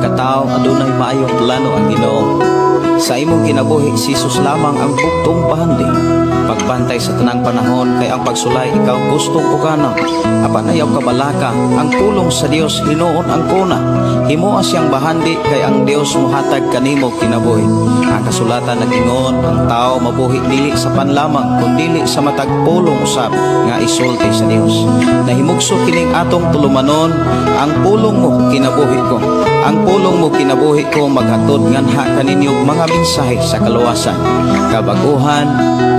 Pagkatao, adunay maayong plano ang Ginoo. Sa imong kinabuhi, si Jesus lamang ang bugtong bahandi. Pagbantay sa tanang panahon kay ang pagsulay ikaw gustong pugana. Apan ayaw kabalaka, ang pulong sa Dios hinuon ang kuna. Himoa siyang bahandi kay ang Dios mohatag kanimo kinabuhi. Ang kasulatan nag-ingon, ang tao mabuhi dili sa pan lamang kundili sa matag pulong usab nga isulti sa Dios. Nahimugso kining atong tulumanon, ang pulong mo kinabuhi ko. Ang pulong mo kinabuhi ko maghatod nganha kaninyo mga mensahe sa kaluwasan, kabaguhan,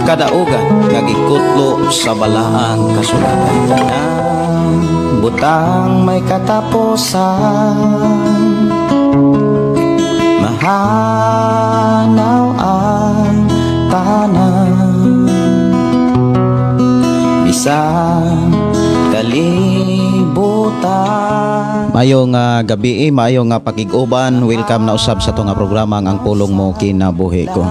kadaugan nga gikutlo sa balaang kasulatan. Ang butang may katapusan, mahanaw ang tanan, bisan kalibutan. Maayong gabi, maayong nga pakig-uban. Welcome na usab sa nga programa ang Pulong Mo Kinabuhi Ko.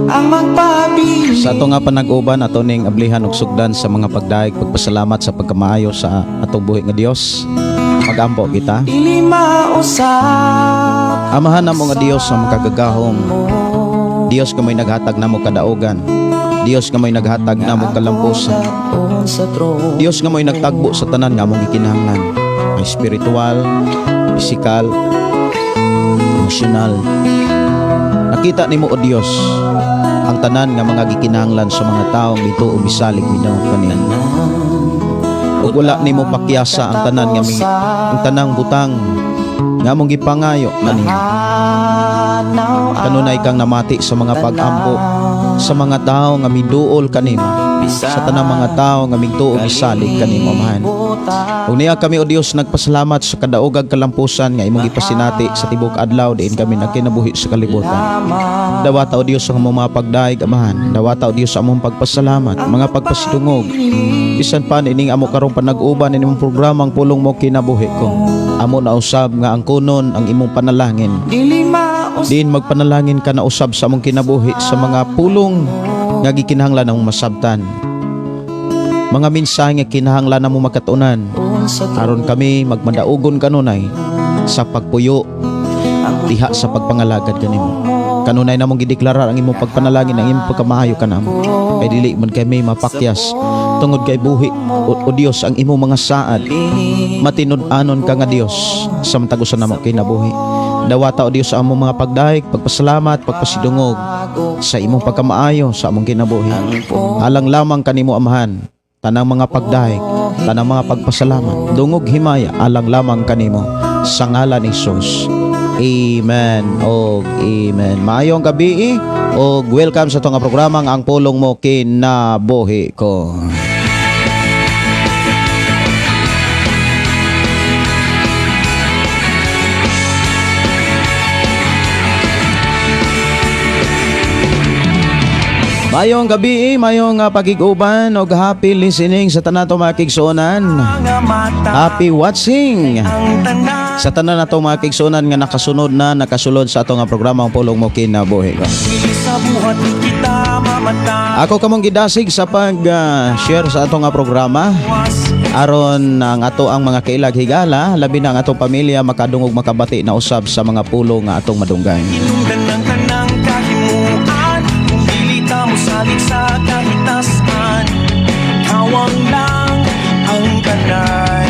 Ang magpabili Sa ato nga panag-uban, ato ning ablihan og sugdan sa mga pagdayeg, pagpasalamat sa pagkamaayo sa atong buhi nga Dios. Magampo kita. Dili mausap. Amahan namo nga Dios sa makagagahom. Dios nga may naghatag namo kadaugan. Dios nga may naghatag namo kalampusan. Sa trono. Dios nga may nagtagbo sa tanan nga among gikinahanglan. May spiritual, physical, emosyonal. Nakita nimo, O Dios, ang tanan nga mga gikinahanglan sa mga taong dito o misalig minahod kanimo. Ug wala nimo pakyasa ang tanan nga ang tanang butang nga among gipangayo kanimo. Mahanaw ang Kanunay kang namati sa mga pag-ampo sa mga tao nga miduol kanimo, sa tanang mga tao nga migtuo misalig kanimo, Amahan. Ug niya kami, O Dios, nagpasalamat sa kadaogag kalampusan nga imong gipasinati sa tibok adlaw diin kami nagkinabuhi sa kalibutan. Dawata, O Dios, ang among mga pagdaig, Amahan. Dawata, O Dios, ang among pagpasalamat, mga pagpasidungog. Bisan pa ining amo karong panag-uban ini imong programang Pulong Mo Kinabuhi Ko. Amo na usab nga ang kunon ang imong panalangin. Dili mausap. Diin magpanalangin ka na usab sa among kinabuhi sa mga pulong nga gikinahanglan among masabtan. Mga mensahe nga kinahanglan namo makatunan Sa aron kami magmadaugon kanunay sa pagpuyo diha sa pagpangalagad kanimo. Kanunay namong gideklarar ang imong pagpanalangin, ang imong pagkamaayo kanamo. Kay dili man kami mapakyas tungod kay buhi o Dios ang imong mga saad. Matinud-anon ka nga Dios sa matag usa namo kinabuhi. Dawata, O Dios, ang among mga pagdayeg, pagpasalamat, pagpasidungog sa imong pagkamaayo sa among kinabuhi. Alang lamang kanimo, Amahan, tanang mga pagdayeg, tanang mga pagpasalamat, dungog himaya alang lamang kanimo sa ngalan ni Jesus. Amen og amen. Maayong gabi og welcome sa atong programang Ang Pulong Mo Kinabuhi Ko. Mayong gabi, mayong pagig-uban og happy listening sa tanan to mga kigsuonan. Mga mata. Happy watching. Ang tanan. Sa tanan nato mga kigsuonan nga nakasunod na nakasulod sa atong nga programa ang Pulong Mo Kinabuhi Ko. Dili sa buhat di kita mamata. Ako kamong gidasig sa pag-share sa atong nga programa aron ang ato ang mga kailag higala, labi na ang atong pamilya, makadungog makabati na usab sa mga pulong nga atong madunggan. Hinungdan ng tanang kahimuan. Kung dili ta mosalig sa kahitasan, kawang lang ang kanay.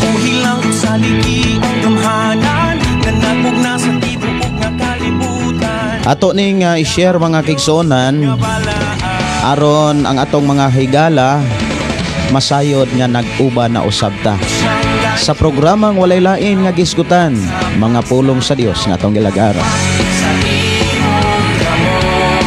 Tuuhi lang sa ligi ang gamhanan nga nagmugna sa tibuok nga kalibutan. Ato ning i-share, mga kigsuonan, Balaan. Aron ang atong mga higala masayod nga nag-uban na usab ta sa programang walay lain nga gisgutan, mga pulong sa Dios nga atong gilagaran. Sa imong kamot.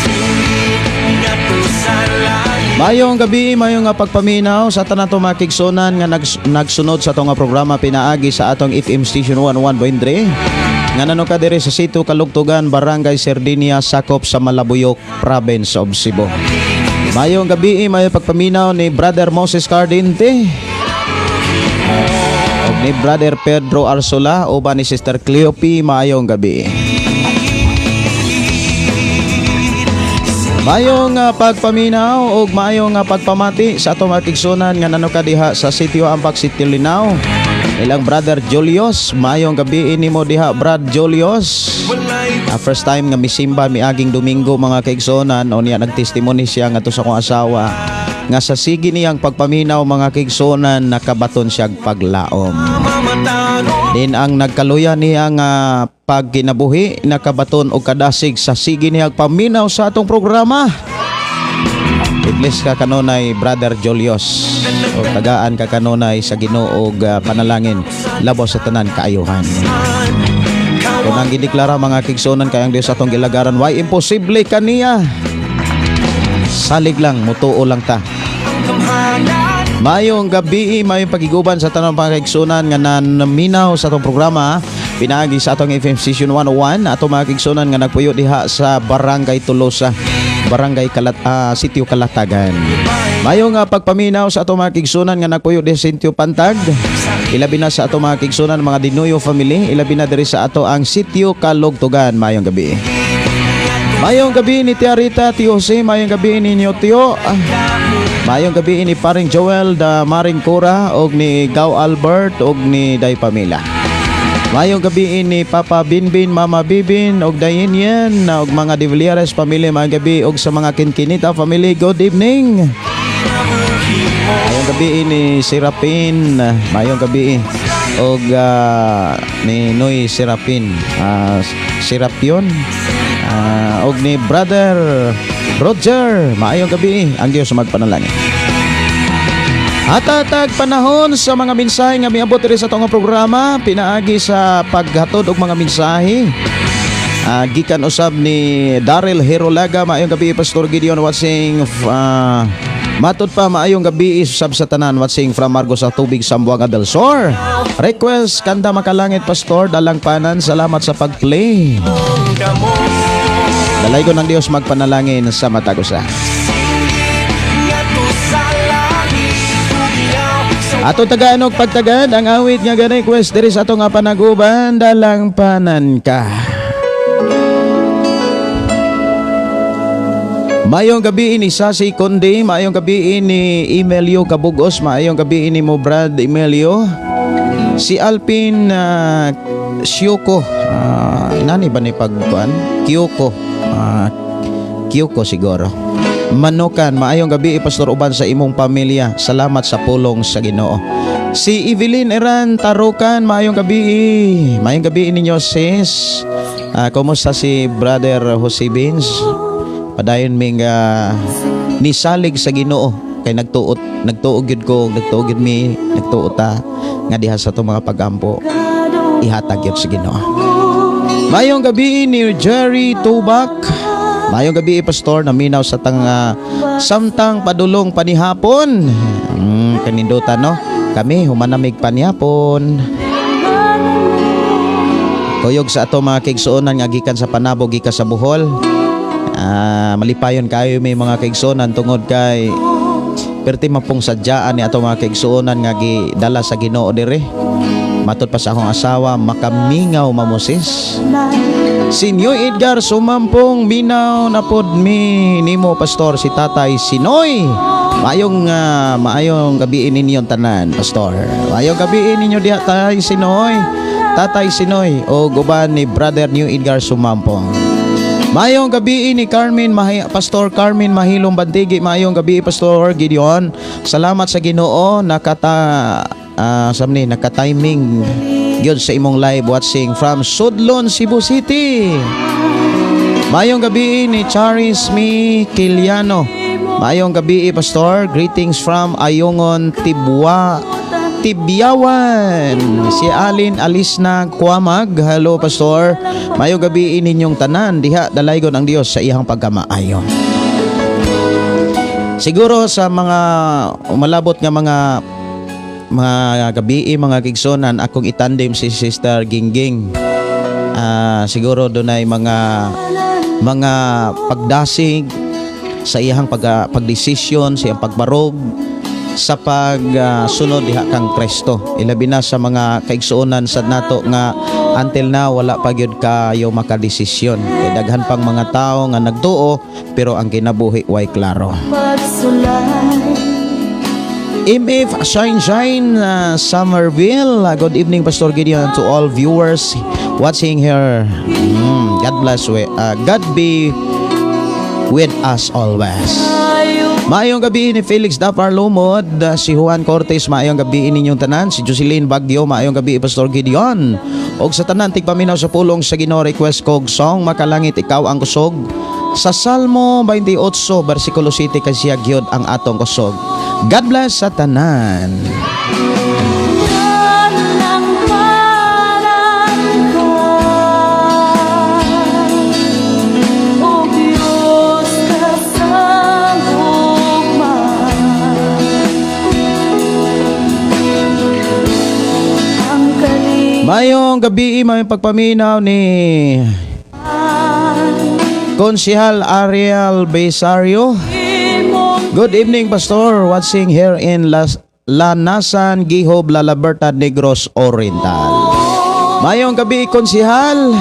Sulit ngadto sa langit. Mayong gabi, mayong nga pagpaminaw sa tanan to mga kigsunan nga nagsunod sa atong nga programa pinaagi sa atong FM station 11.3 nga nano ka diri sa Sitio Kalugtugan, Barangay Sardinia, sakop sa Malabuyok, Province of Cebu. Mayong gabi, mayong pagpaminaw ni Brother Moses Cardinte ug ni Brother Pedro Arsola uban ni Sister Cleope, maayong gabi. Maayong pagpaminaw ug maayong pagpamati sa atong mga kaigsuonan nga nanuka diha sa Sitio Ampak, Sitio Linaw. Ilang Brother Julius, maayong gabi nimo diha, Brad Julius. Walay First time nga misimba miaging Domingo, mga kaigsuonan, o niya nagtestimony siya ngadto sa akong asawa nga sa sige niyang pagpaminaw, mga kaigsuonan, nakabaton siya paglaom. Mamatano. Din ang nagkaluya niya nga pagkinabuhi, nakabaton og kadasig sa sige niya paminaw sa atong programa. I-bless ka kanunay, Brother Julius. O tagaan ka kanunay sa Ginoo og panalangin labaw sa tanan kaayuhan. Kung ang gideklara, mga kaigsuonan, kay ang Dios atong gilagaran, way imposible kaniya. Salig lang, mutuo lang ta. Gamhanan. Maayong gabi, maayong pagiguban sa tanang mga kaigsuonan nga naminaw sa atong programa pinaagi sa atong FM Station 101, atong mga kaigsuonan nga nagpuyo diha sa Barangay Tolosa, Barangay Kalat, Sitio Kalatagan. Maayong pagpaminaw sa atong mga kaigsuonan nga nagpuyo diha sa Sitio Pantag. Ilabi na sa atong mga kaigsuonan, mga Dinuyo family, ilabi na diri sa ato ang Sitio Kalugtugan. Maayong gabi. Maayong gabi ni Tia Rita, Tio Jose, maayong gabi ninyo, Tio. Maayong gabi ni Paring Joel da Maring Cora og ni Gaw Albert og ni Day Pamela. Maayong gabi ni Papa Binbin, Mama Bibin og Dayin yan og mga De Villares family, maayong gabi og sa mga Kinkinita family, good evening. Maayong gabi ni Serapin, maayong gabi og ni Noy Serapin, Serapion, og ni Brother Roger, maayong gabi, ang Dios magpanalangin. Hatatag panahon sa mga mensahe nga miabot diri sa atong programa pinaagi sa paghatod og mga mensahe. Gikan usab ni Daryl Herolaga, maayong gabi, Pastor Gideon, watching matod pa maayong gabi usab sa tanan watching from Marcos sa Tubig, Zamboanga del Sur. Request kanta Makalangit, Pastor, dalang panan, salamat sa pag-play. Damo. Dalaygon ng Dios magpanalangin sa matag usa. Ngadto sa langit Ugiyaw sa Ato tagaan og pagtagad ang awit nga ga-request diri sa atong nga panaguban, Dalang Panan Ka. Maayong gabi ni Sasi Kundi, maayong gabi ni Emilio Kabugos, maayong gabi ni mo, Brad Emilio. Si Alpin Siyoko, nani ba ni pagkuan? Kyoko. Kyoko siguro. Manukan, maayong gabi, Pastor, uban sa imong pamilya. Salamat sa pulong sa Ginoo. Si Evelyn Eran Tarukan, maayong gabi. Maayong gabi ninyo, sis. Kumusta si Brother Jose Beans? Padayon ming nisalig sa Ginoo kay nagtuot nagtuo gyud ko, nagtuo gyud mi, nagtuo ta nga diha sa atong mga pagampo ihatag gyud sa Ginoo. Maayong gabi ni Jerry Tubak. Maayong gabi, Pastor, naminaw sa tang samtang padulong panihapon. Kanindutan, no? Kami humanamig panihapon. Kuyog sa ato mga kaigsuonan nga gikan sa Panabo, gikan sa Bohol. Malipayon kayo may mga kaigsuonan tungod kay perti man pong sadyaan ni ato mga kaigsuonan nga gidala sa Ginoo diri. Matod pa sa akong asawa, makamingaw mamusis. Si New Edgar Sumampong, minaw na pod mi nimo, Pastor, si Tatay Sinoy. Maayong gabi ninyong tanan, Pastor. Maayong gabi ninyo diha, Tatay Sinoy. Tatay Sinoy o guban ni Brother New Edgar Sumampong. Maayong gabi ni Carmen Mahi, Pastor Carmen Mahilong Bantigi, maayong gabi, Pastor Gideon. Salamat sa Ginoo, nakata samni naka-timing gyud sa imong live watching from Sudlon, Cebu City. Maayong gabi ni Charis Mi Kiliano. Maayong gabi, Pastor. Greetings from Ayungon, Tibwa, Tibiawan. Si Alin Alisna Kuamag. Hello, Pastor. Maayong gabi ninyong tanan. Diha dalaygon ang Dios sa iyang pagkamaayo. Siguro sa mga umalabot nga mga gabi, mga kaigsuonan, akong itandem si Sister Gingging. Siguro dunay mga pagdasig sa iyang pagdesisyon, sa iyang pagbarog sa pagsunod diha kang Kristo. Ilabi na sa mga kaigsuonan sa nato nga Until now, wala pa gyud kayo makadesisyon. Kay daghan pang mga tao nga nagtuo pero ang kinabuhi way klaro. MF Shine Shine Somerville. Good evening, Pastor Gideon, to all viewers watching here. God bless. God be with us always. Maayong gabi ni Felix Dapar Lumod, si Juan Cortez, maayong gabi ninyong tanan, si Jocelyn Bagyo, maayong gabi, Pastor Gideon. Og sa tanan tigpaminaw sa pulong sa Ginoo, request kog song "Makalangit Ikaw ang Kusog" sa Salmo 28 versikulo 7 kay siya gyud ang atong kusog. God bless sa tanan. Ng parang ka, O Diyos ka sa gugma. Ang Maayong gabi, maayong pagpaminaw ni Konsihal Ariel Besario. Kalimong Good evening, Pastor. Watching here in Lanasan, Gihob, La Libertad, Negros Oriental. Maayong gabi, Konsihal.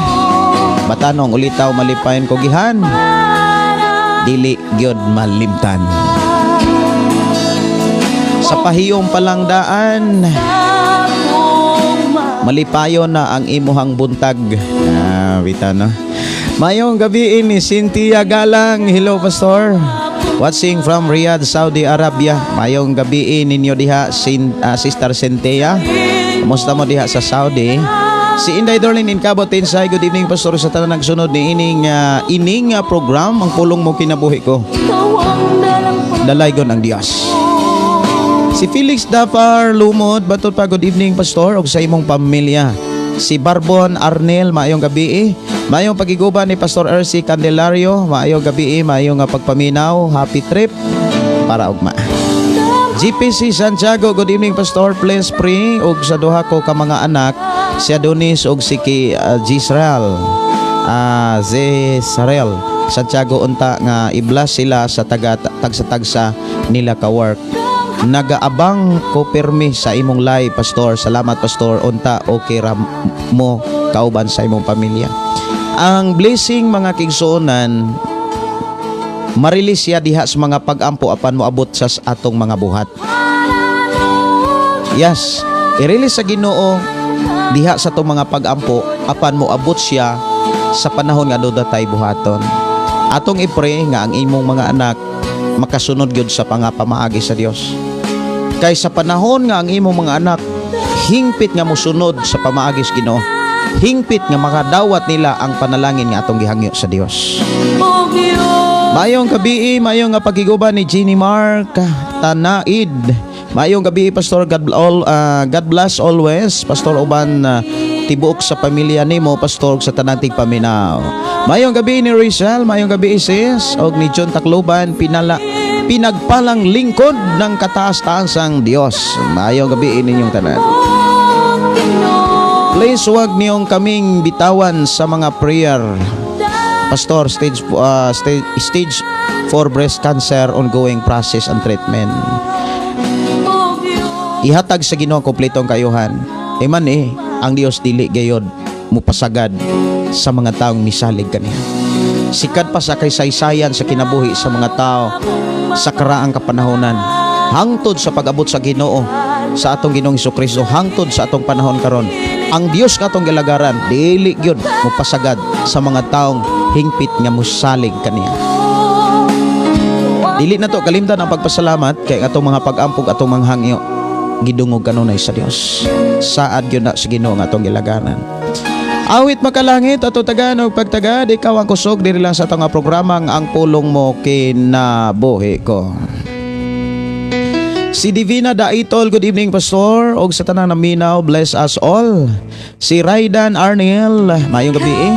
Batanong ulitaw malipayon ko gihan. Dili gyud malimtan. Sa pahiyom palang daan, malipayon na ang imuhang buntag. Ah, bitaw no. Maayong gabi ni Cynthia Galang. Hello, Pastor. Watching from Riyadh, Saudi Arabia. Maayong gabi ninyo diha, Sister Cynthia. Kumusta mo diha sa Saudi? Si Inday Dorlin Incabo Tinsay, good evening, Pastor, sa tanan nagsunod ni ining program "Ang Pulong Mo Kinabuhi Ko." Ikaw ang dalang Dalaygon ang Dios. Si Felix Dafar Lumod, batot pa, good evening, Pastor, ug sa imong pamilya. Si Barbon Arnel, maayong gabi eh. Maayong pagiguba ni Pastor RC Candelario, maayong gabi eh, maayong nga pagpaminaw, happy trip para ugma. GPC Santiago, good evening, Pastor. Please pray og sa duha ko ka mga anak, si Adonis ug si ki Gisrael. Ah, Zesarel Santiago unta nga i-bless sila sa taga tagsa-tagsa nila ka work. Nagaabang ko permi sa imong live, Pastor. Salamat, Pastor. Unta okay ra mo kauban sa imong pamilya. Ang blessing, mga kigsuonan, marilis siya diha sa mga pag-ampo apan moabot sa atong mga buhat. Yes, i-release sa Ginoo diha sa atong mga pag-ampo apan moabot siya sa panahon nga doon tay buhaton. Atong i-pray nga ang imong mga anak makasunod gyud sa pangapamaagi sa Dios. Kay sa panahon nga ang imong mga anak hingpit nga mosunod sa pamaagi sa Ginoo, hingpit nga makadawat nila ang panalangin nga atong gihangyo sa Dios. O Diyos. Maayong gabi, maayong nga pagiguba ni Jeannie Mark Tanaid. Maayong gabi, Pastor. God bless always, Pastor, uban tibuok sa pamilya nimo, Pastor, ug sa tanang tigpaminaw. Maayong gabi ni Rizal, maayong gabi, sis, og ni John Tacloban pinala pinagpalang lingkod ng kataas-taasang Dios. Maayong gabi ninyong tanan. Please wag niyong kaming bitawan sa mga prayer. Pastor, stage 4 breast cancer, ongoing process and treatment. O Diyos. Ihatag sa Ginoo ang kompletong kayuhan. Iman eh, ang Dios dili gayod mupasagad sa mga taong misalig kaniya. Sikat pa sa kaysaysayan sa kinabuhi sa mga tao sa karaang kapanahonan. Hangtod sa pag-abot sa Ginoo sa atong Ginoong Kristo, hangtod sa atong panahon karon. Ang Dios nga atong gilagaran dili gyud mupasagad sa mga taong hingpit nga musalig kaniya. Dili na to kalimtan ang pagpasalamat kay atong mga pag-ampog, atong mga hangyo gidungog kanunay sa Dios. Saad gyud na sa Ginoo nga atong gilagaran. Awit "Makalangit" ato tagaan pagtagad "Ikaw ang Kusog" diri lang sa atong nga programang "Ang Pulong Mo Kinabuhi Ko." Si Divina Daitol, good evening, Pastor. Og sa tanang naminaw, bless us all. Si Raidan Arnel, maayong gabi eh.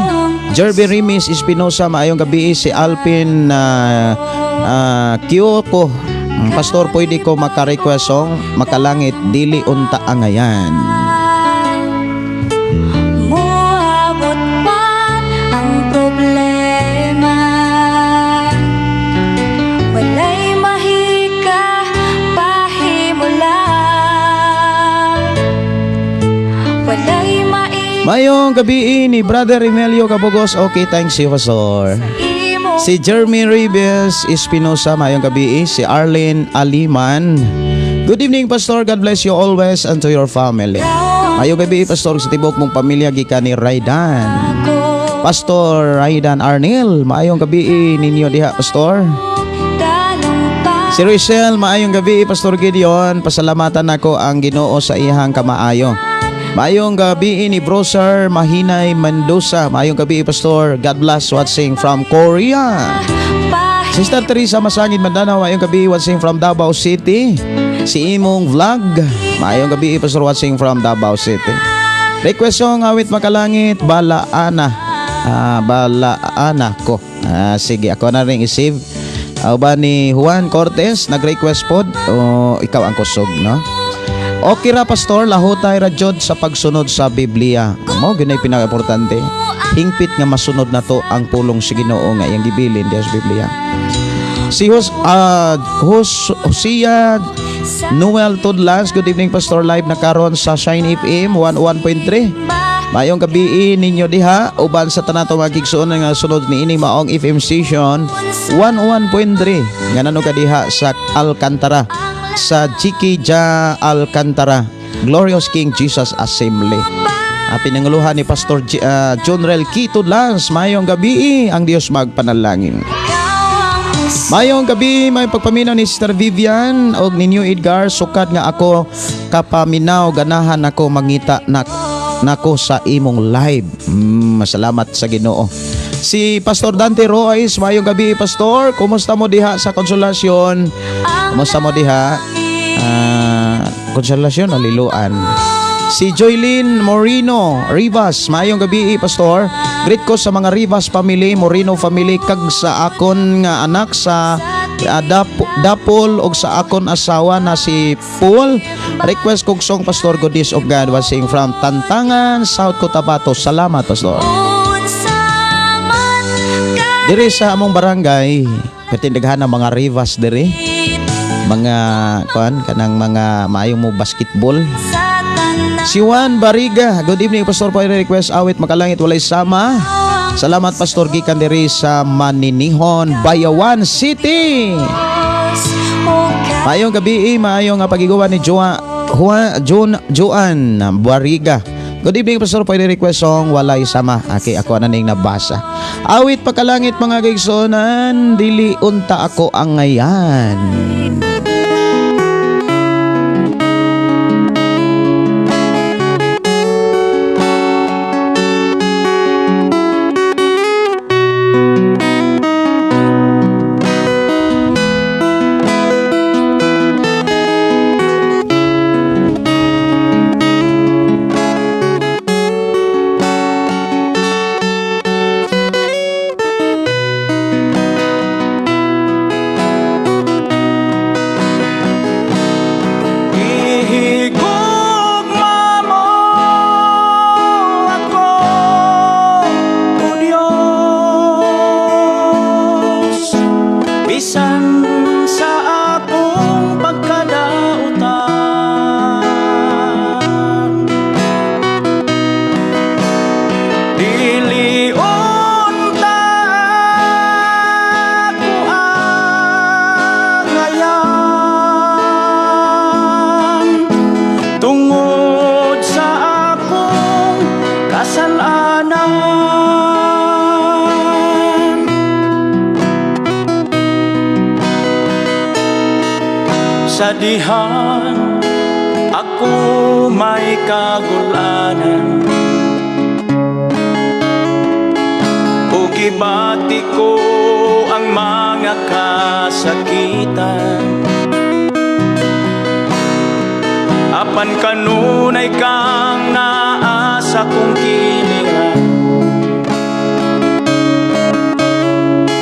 Jerby Rimis Espinosa, maayong gabi eh. Si Alpin Kyoko, Pastor, pwede ko maka-request song "Makalangit", "Dili Unta Angayan"? Muabot pa ang problema, walay mahika pahimula, walay mai. Mayong gabi ni Brother Emilio Cabugos. Okay, thanks you, Pastor. Imo Si Jeremy Ribes Espinosa, mayong gabi. Si Arlene Aliman. Good evening, Pastor. God bless you always and to your family. Mayong gabi, Pastor, sa tibok mong pamilya gikan ni Raidan. Ako Pastor Raidan Arnel, maayong gabi ninyo diha, Pastor. Talumpati. Si Rachel, maayong gabi, Pastor Gideon. Pasalamatan nako ang Ginoo sa iyang kamaayo. Maayong gabi ni Brosar Mahinay Mendoza. Maayong gabi, Pastor. God bless, watching from Korea. Sister Teresa Masangid Mandana, maayong gabi, watching from Davao City. Si Imong Vlog, maayong gabi, Pastor, watching from Davao City. Request song, awit makalangit, Balaana. Ah, Balaana ko. Ah, sige, ako na rin i-save. Ba ni Juan Cortez, nag-request pod o ikaw ang kusog, no? Okay ra, Pastor, lahutay ra jud sa pagsunod sa Biblia. Mo gyud pinaka-importante. Hingpit nga masunod na to ang pulong sa Ginoo nga iyang gibilin diha sa Biblia. Si Hosea Noel Tudlas, good evening, Pastor, live na karon sa Shine FM 101.3. Mayong gabi ninyo diha uban sa tanan to mga gigsuon nga sunod niini maong FM station 101.3 nga nano ka diha sa Alcantara, sa Jiki Ja Alcantara Glorious King Jesus Assembly. Pinanguluhan ni Pastor John Rel K. Tudlas. Mayong gabi, ang Dios magpanalangin. Mayong gabi, may pagpaminaw ni Sister Vivian og ninyo Edgar, sukad nga ako kapaminaw, ganahan ako mangita na nako sa imong live. Salamat sa Ginoo. Si Pastor Dante Royce, mayong gabi, Pastor. Kumusta mo diha sa Konsolasyon? Kumusta mo diha? Ah, Konsolasyon o Liloan? Si Joylene Moreno Rivas, maayong gabi, Pastor. Greet ko sa mga Rivas family, Moreno family kag sa akon nga anak sa Dapol og sa akon asawa na si Paul. Request kog song, Pastor, Goodies of God, watching from Tantangan, South Cotabato. Salamat, Pastor. Unsa man Diri sa among barangay, katindaghan ang mga Rivas diri. Mga kuan kanang mga maayo mo basketball. Sa tanan. Si Juan Bariga, good evening, Pastor, po request awit makalangit, walay sama. Salamat, Pastor, gikan diri sa Maninihon, Bayawan City. Maayong gabi, maayong nga pagiguwa ni Joa, Juan, John, Joan Bariga. Good evening, Pastor, pwede request song Walay Sama. Okay, ako na ning nabasa. Awit pakalangit, mga kaigsuonan, dili unta ako ang ngayan. Ihigugma mo ako, O Diyos, bisan sa akong pagkadautan. Dili unta ako angayan tungod sa akong kasalanan. Sa dihang ako may kagulanan ug gibati ko ang mga kasakitan, apan kanunay kang naa sa kong kilingan.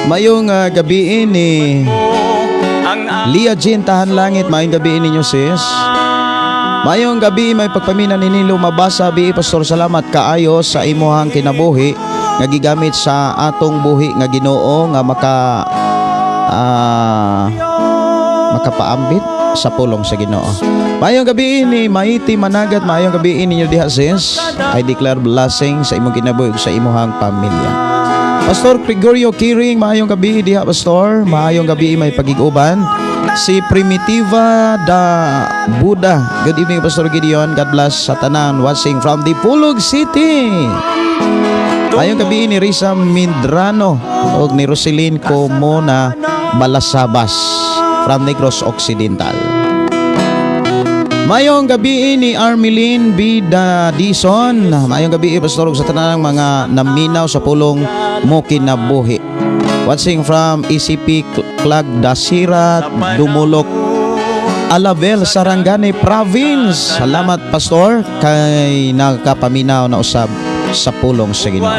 Mayong gabi ni Ang Lia Jean Tahan Langit, maayong gabi ninyo, sis. Mayong gabi, may pagpamina ni Nilo Mabasa, bi Pastor, salamat kaayo sa imuhang kinabuhi nga gigamit sa atong buhi nga Ginoo nga makapaambit sa pulong sa Ginoo. Maayong gabi ni Maiti Managat, maayong gabi ninyo diha, sis. I declare blessing sa imong kinabuhi ug sa imong pamilya. Pastor Gregorio Kiring, maayong gabi diha, Pastor. Maayong gabi, may pagiguban. Si Primitiva da Buda. Good evening, Pastor Gideon. God bless sa tanan watching from Dipolog City. Maayong gabi ni Risa Mindrano ug ni Roseline Comona Balasabas from Negros Occidental. Mayong gabi ni Armeline B. Dison. Mayong gabi, Pastor, ug sa tanang mga naminaw sa pulong mo kinabuhi. Watching from ECP Clag Dasira, Dumulok, Alabel, Sarangani Province. Salamat, Pastor, kay nakapaminaw na usab sa pulong sa Ginoo.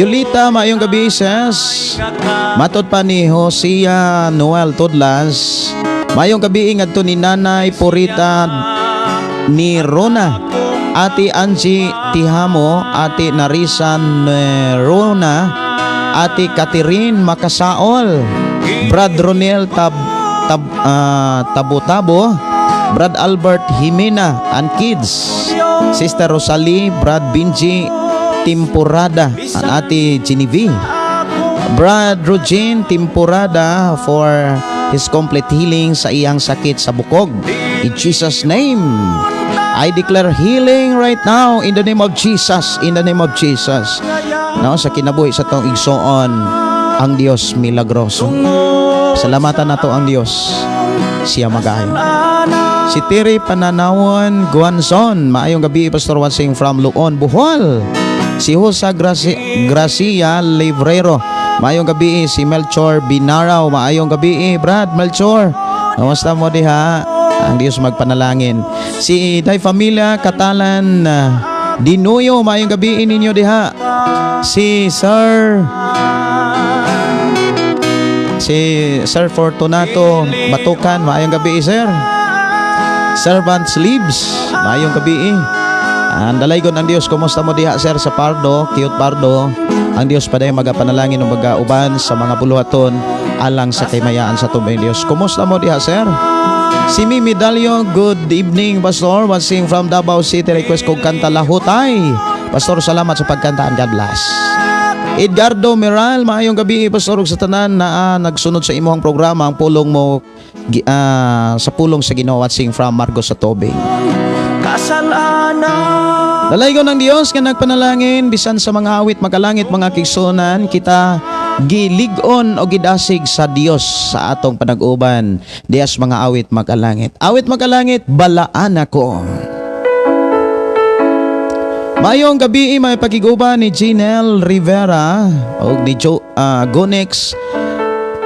Violita, maayong gabi, sis. Matod pa ni Hosea Noel Tudlas. Maayong gabi ngadto ni Nanay Purita ni Rona. Ate Angie Tihamo, Ate Narisa Nerona, Ate Catherine Makasaol, Brad Ronel Tab, Tab, Tabo-Tabo, Brad Albert Jimena and kids, Sister Rosalie, Brad Benji Temporada, and Ate Genevieve. Brad Rogin Temporada for his complete healing sa iyang sakit sa bukog. In Jesus' name, I declare healing right now in the name of Jesus, in the name of Jesus. No, sa kinabuhi sa atong igsoon, ang Dios milagroso. Salamatan nato ang Dios. Siya magayo. Si Terry Pananawon Guanzon, maayong gabi, Pastor, watching from Luon, Bohol. Si Josa Gracia Librero, maayong gabi. Si Melchor Binaraw, maayong gabi, Brad Melchor. Kamusta mo diha? Ang Diyos magpanalangin. Si Day Familia Katalan Dinuyo, maayong gabi ninyo diha. Si Sir Fortunato Batukan, maayong gabi, sir. Servant Sleeves, maayong gabi. Ang dalaygon ang Dios, kumusta mo diha, sir, sa Pardo, Cute Pardo? Ang Dios padayon magapanalangin ug magauban sa mga buluhaton alang sa kaymayaan sa tubig Dios. Kumusta mo diha, sir? Si Mimi Dalio, good evening, Pastor. Watching from Davao City, request kong kanta Lahutay. Pastor, salamat sa pagkantaan. God bless. Edgardo Miral, maayong gabi, Pastor, ug sa tanan na nagsunod sa imong programa ang pulong mo sa pulong sa Ginoo, watching from Marcos sa Tobing. Kasalanan. Dalaygon ng Dios nga nagpanalangin bisan sa mga awit makalangit, mga kaigsuonan, kita gilig-on o gidasig sa Dios sa atong panag-uban dias mga awit makalangit. Awit makalangit, Balaan Ako. Mayong gabi, may pakiguban ni Janelle Rivera og ni Jo Gonex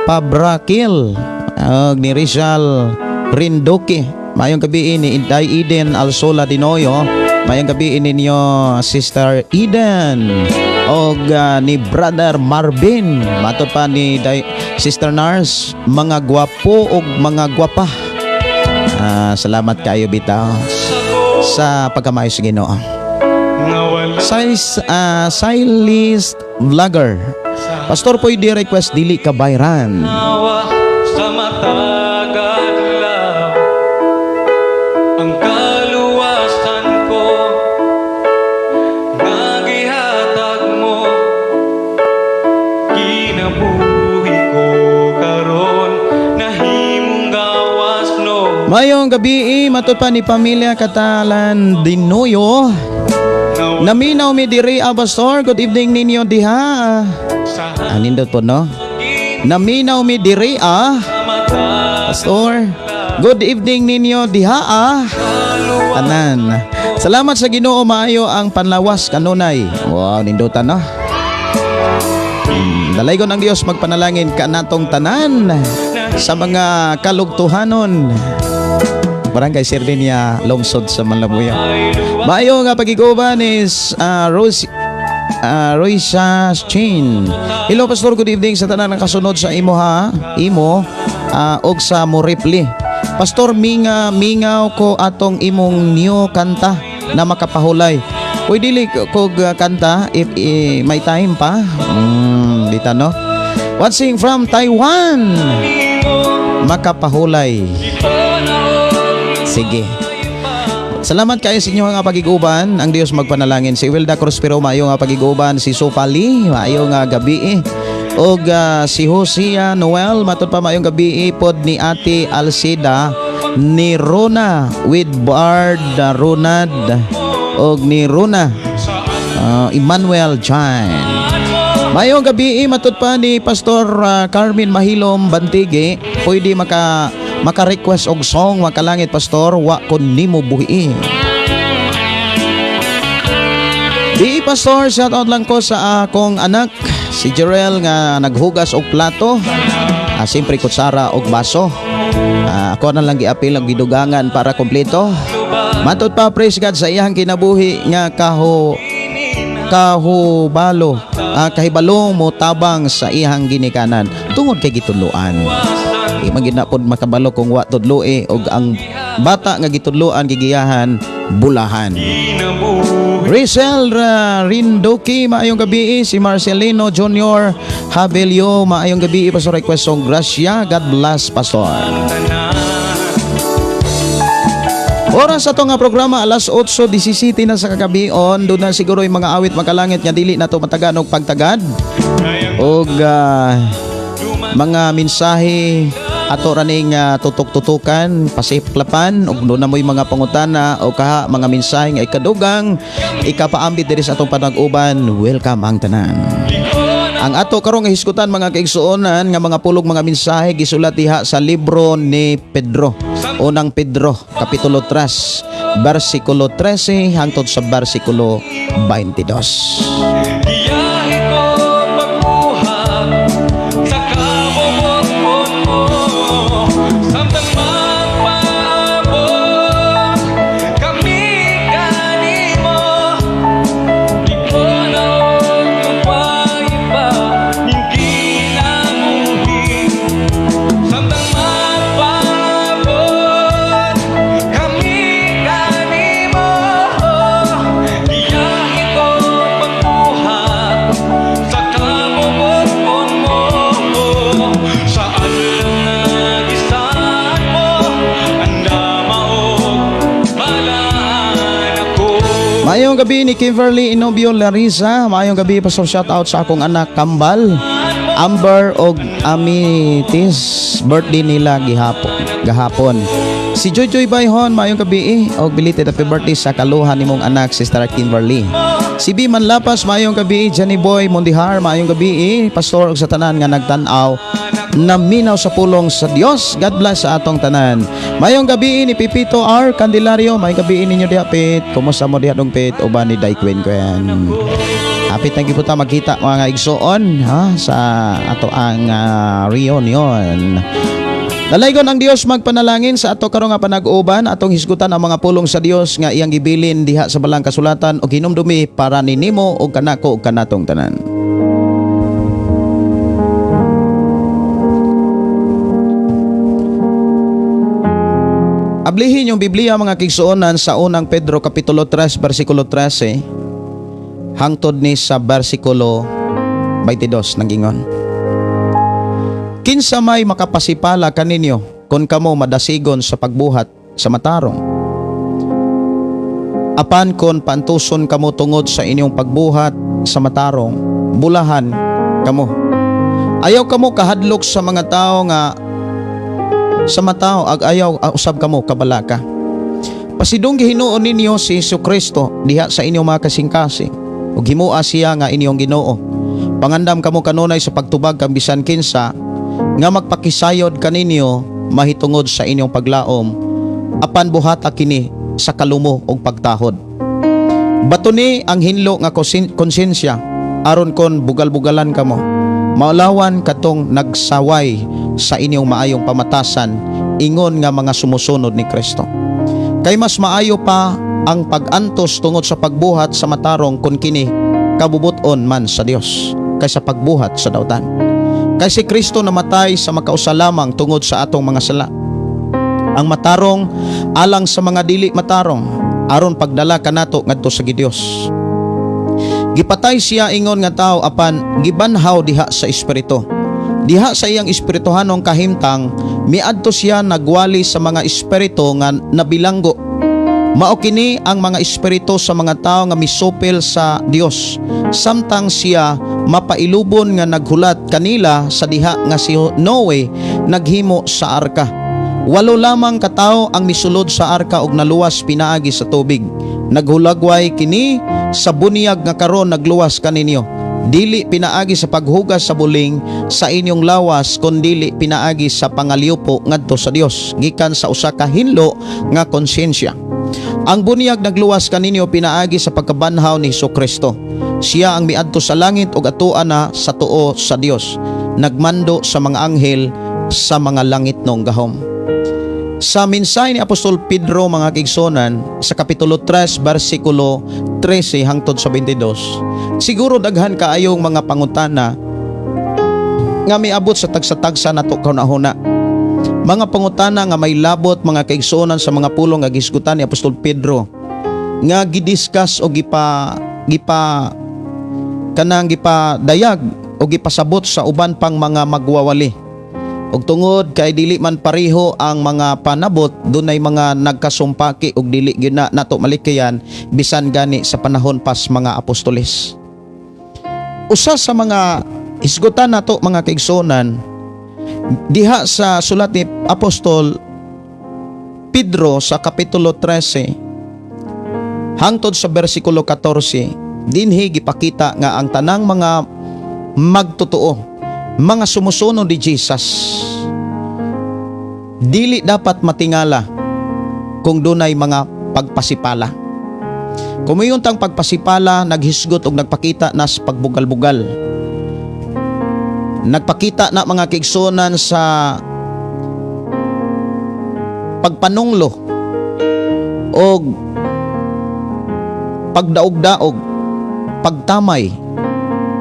Pabrakil og ni Rizal Rindoki. Mayong gabi ni Inday Eden Alsola Dinoyo. Mayong gabi ninyo, Sister Eden, og ni Brother Marvin. Matod pa ni Day, Sister Nars, mga gwapo og mga gwapa. Salamat kayo bitaw sa pagkamayo sa Ginoo. Size, Stylist Vlogger. Pastor, pwede request Dili Kabayran. Sa matag adlaw ang kaluwasan ko nga gihatag mo, kinabuhi ko karon nahimong gawas no. Mayong gabi, matod pa ni pamilya Katalan Dinoyo. Naminaw mi diri, Pastor. Good evening ninyo diha. Sa Anindot po, no? Naminaw mi diri ah. Pastor. Good evening ninyo diha ah. Tanan. Salamat sa Ginoo, maayo ang panlawas kanunay. Wow, nindutan, no? Dalaygon ang Dios magpanalangin kanatong tanan sa mga kalugtuhanon. Barangay Sirdinia, lungsod sa Malabuyo. Maayo nga pagiguban is Rose Roisa Chin. Hello, Pastor, good evening sa tanan ng kasunod sa imo ha, imo og sa Moripli. Pastor, minga mingaw ko atong imong new kanta na Makapahulay. Pwede dili kog kanta if may time pa. Dita no. Watching from Taiwan. Makapahulay. Sige. Salamat kayo sa inyong nga pagiguban. Ang Dios magpanalangin. Si Wilda Cruz, maayo nga pagiguban. Si Sopali, maayo nga gabi eh. Og si Hosea Noel, matod pa, maayong gabi eh, pod ni Ate Alcida, ni Rona with Bard Ronad og ni Rona Emmanuel Chan. Mayong gabi eh, matod pa ni Pastor Carmen Mahilom Bantige, pwede maka maka-request og song, Makalangit, Pastor, "Wa Kon Nimo Buhi". Di Pastor, shout out lang ko sa akong anak si Jerel nga naghugas og plato. Siyempre kutsara og baso. Ako na lang giapil ang gidugangan para kompleto. Matod pa, praise God sa iyang kinabuhi nga kaho kahubalo, kahibalo mo tabang sa iyang ginikanan tungod kay gitudloan. Di man gid na pod makabalo kung wa tudloi, og ang bata nga gitudloan, gigiyahan, bulahan. Rizel Rindoki, maayong gabi. Si Marcelino Junior Habelio, maayong gabi, Pastor, request song "Gracia". God bless, Pastor. Oras sa nga programa, alas 8:17 na sa kagabion. Doon na siguro yung mga awit, makalangit, nga dili na to matagan og pagtagad. Og mga mensahe ato raning tutok-tutukan, pasiplapan, ug doon na mo'y mga pangutana o kaha mga mensahe nga ikadugang ikapaambit diri sa atong panag-uban. Welcome ang tanan. Ang ato karong hisgutan, mga kaigsuonan, nga mga pulog, mga mensahe, gisulat diha sa libro ni Pedro. Unang Pedro, kapitulo 3, bersikulo 13 hangtod sa bersikulo 22. Giyahe ko pagbuhat sa kabubut-on mo samtang magpaabot kami kanimo. Di ko na og pa ning kinabuhi samtang magpaabot kami kanimo. Giyahe ko pagbuhat sa kabubut-on mo sa adlaw nga gisaad mo andama og balaan ako. Maayong gabi ni Kimberly Inobio Larissa. Maayong gabi, Pastor, shout out sa akong anak Kambal, Amber og Amitis, birthday nila gihapon. Gahapon. Si Joy Bayhon, maayong gabi eh, og belated happy birthday sa kaluhan nimong anak, Sister Kimberly. Si B Manlapas, maayong gabi. Johnny Boy Mondihar, maayong gabi eh, Pastor, ug sa tanan nga nagtan-aw, naminaw sa pulong sa Dios. God bless sa atong tanan. Maayong gabi ni Pipito R. Candelario, maayong gabi ninyo diha, Pit. Kumusta mo diha dong, Pit? Uban ni Day Queen Quen. Happy thank you po ta magkita, mga igsoon, ha, sa ato ang reunion. Dalaygon ang Dios magpanalangin. Sa ato karon nga panag-uban, atong hisgutan ang mga pulong sa Dios nga iyang gibilin diha sa balang kasulatan og hinumdumi para ninimo og kanako ug kanatong tanan. Ablihin yung Biblia, mga kaigsuonan, sa Unang Pedro kapitulo 3 bersikulo 13 hangtod ni sa bersikulo 22 ng gingon. Kinsa may makapasipala kaninyo kung kamo madasigon sa pagbuhat sa matarong? Apan kon paantuson kamo tungod sa inyong pagbuhat sa matarong, bulahan kamo. Ayaw kamo kahadlok sa mga tao nga sa matao ag ayaw usab kamo kabalaka. Pasidung gihinuon ninyo si Hesus Kristo diha sa inyong mga kasing-kasing ug himoa siya nga inyong Ginoo. Pangandam kamo kanunay sa pagtubag kang bisan kinsa nga magpakisayod kaninyo mahitungod sa inyong paglaom, apan buhata kini sa kalumo ug pagtahod. Batuni ang hinlo nga konsensya aron kon bugal-bugalan kamo, maulawan katong nagsaway sa inyong maayong pamatasan ingon nga mga sumusunod ni Kristo. Kay mas maayo pa ang pag-antos tungod sa pagbuhat sa matarong kung kini kabubuton man sa Dios kaysa pagbuhat sa dautan. Kay si Kristo namatay sa makausa lamang tungod sa atong mga sala. Ang matarong alang sa mga dili matarong, aron pagdala kanato ngadto sa Dios. Gipatay siya ingon nga tao, apan gibanhaw diha sa espiritu. Diha sa iyang espirituhanong kahimtang. Miadto siya, nagwali sa mga espiritu nga nabilanggo. Mao kini ang mga espiritu sa mga tao nga misupil sa Dios samtang siya mapailubon nga naghulat kanila sa diha nga si Noe naghimo sa arka. Walo lamang katawo ang misulod sa arka og naluwas pinaagi sa tubig. Naghulagway kini sa bunyag nga karon nagluwas kaninyo, dili pinaagi sa paghugas sa buling sa inyong lawas, kundili pinaagi sa pangaliupo ngadto sa Dios gikan sa usa ka hinlo nga konsyensya. Ang bunyag nagluwas kaninyo pinaagi sa pagkabanhaw ni Kristo. Siya ang miadto sa langit ug atoa na sa tuo sa Dios, nagmando sa mga anghel, sa mga langitnong gahom. Sa mensahe ni Apostol Pedro, mga kaigsuonan, sa Kapitulo 3 versikulo 13 hangtod sa 22, siguro daghan kaayong mga pangutana nga miabot sa tagsa-tagsa nato kahuna-huna. Mga pangutana nga may labot, mga kaigsuonan, sa mga pulong nga gisgutan ni Apostol Pedro nga gidiscuss o gipa gipa kanang gipadayag o gipasabot sa uban pang mga magwawali. Ug tungod kay dili man pareho ang mga panabot, dunay mga nagkasumpaki ug dili gyud na nato malikayan bisan gani sa panahon pas mga apostoles. Usa sa mga hisgutan nato, mga kaigsuonan, diha sa sulat ni Apostol Pedro sa Kapitulo 13 hangtod sa versikulo 14, dinhi gipakita nga ang tanang mga magtotoo, mga sumusunod ni Jesus, dili dapat matingala kung dunay mga pagpasipala. Kung muingon tang pagpasipala, naghisgot og nagpakita na sa pagbugal-bugal. Nagpakita na, mga kaigsuonan, sa pagpanunglo og pagdaog-daog, pagtamay.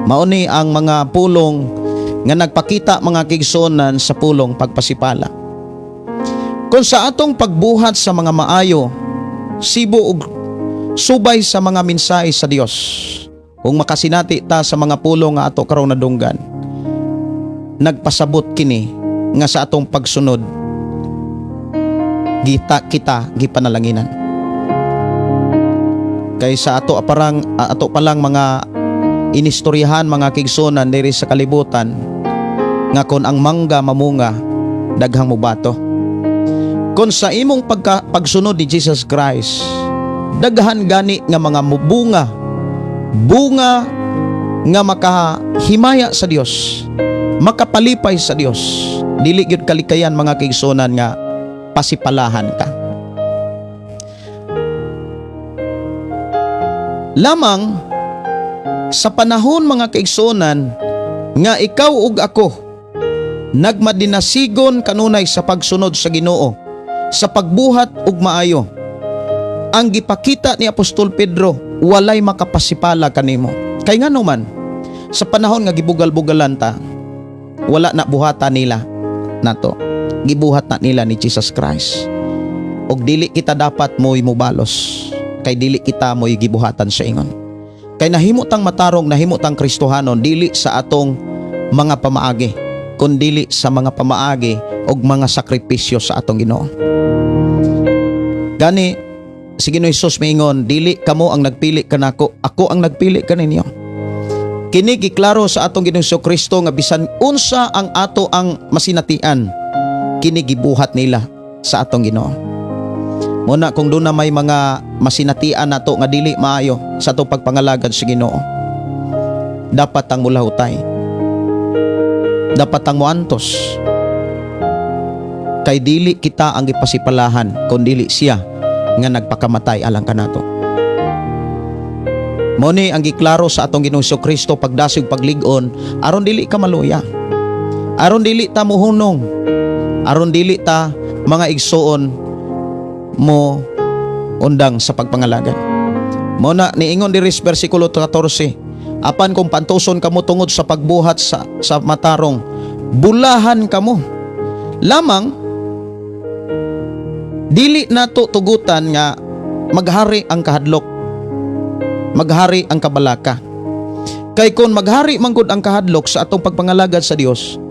Mao ni ang mga pulong nga nagpakita, mga kaigsuonan, sa pulong pagpasipala. Kung sa atong pagbuhat sa mga maayo, sibo og subay sa mga mensahe sa Dios, kung makasinati ta sa mga pulong nga ato karon nadunggan, nagpasabot kini nga sa atong pagsunod gita kita gipanalanginan. Kay sa ato parang ato pa lang mga inistoryahan, mga kaigsuonan, diri sa kalibutan nga kon ang mangga mamunga, daghang mubato. Kung sa imong pagsunod ni Jesus Christ, daghan gani nga mga mubunga, bunga nga makahimaya sa Dios, makapalipay sa Dios. Dili gyud kalikayan, mga kaigsuonan, nga pasipalahan ka. Lamang sa panahon, mga kaigsuonan, nga ikaw ug ako nagmadinasigon kanunay sa pagsunod sa Ginoo, sa pagbuhat ug maayo, ang gipakita ni Apostol Pedro, walay makapasipala kanimo. Kay ngano man, sa panahon nga gibugal-bugalan ta, wala na buhata nila nato, gibuhat na nila ni Jesus Christ. Og dili kita dapat mo'y mubalos kay dili kita mo'y gibuhatan sa ingon. Kay nahimo tang matarong, nahimo tang Kristohanon dili sa atong mga pamaagi, kundili sa mga pamaagi og mga sakripisyo sa atong Ginoo. Gani si Ginoo Hesus miingon, "Dili kamo ang nagpili kanako, ako ang nagpili kaninyo." Kini giklaro sa atong Ginoong Hesus Kristo nga bisan unsa ang ato ang masinatian, kini gibuhat nila sa atong Ginoo. Muna kung doon na may mga masinatian nato nga dili maayo sa atong pagpangalagad sa Ginoo, dapat ang mulahutay. Dapat ang muantos. Kay dili kita ang gipasipalahan, kundili siya nga nagpakamatay alang kanato. Mao ni ang giklaro sa atong Ginoong Kristo, pagdasig, paglig-on, aron dili ka maluya. Aron dili ta muhunong. Aron dili ta, mga igsuon, mo undang sa pagpangalagad. Mao na niingon diri sa versikulo 14, "Apan kung pantuson kamo tungod sa pagbuhat sa matarong, bulahan kamo." Lamang dili nato tugutan nga maghari ang kahadlok, maghari ang kabalaka. Kay kung maghari man gud ang kahadlok sa atong pagpangalagad sa Dios,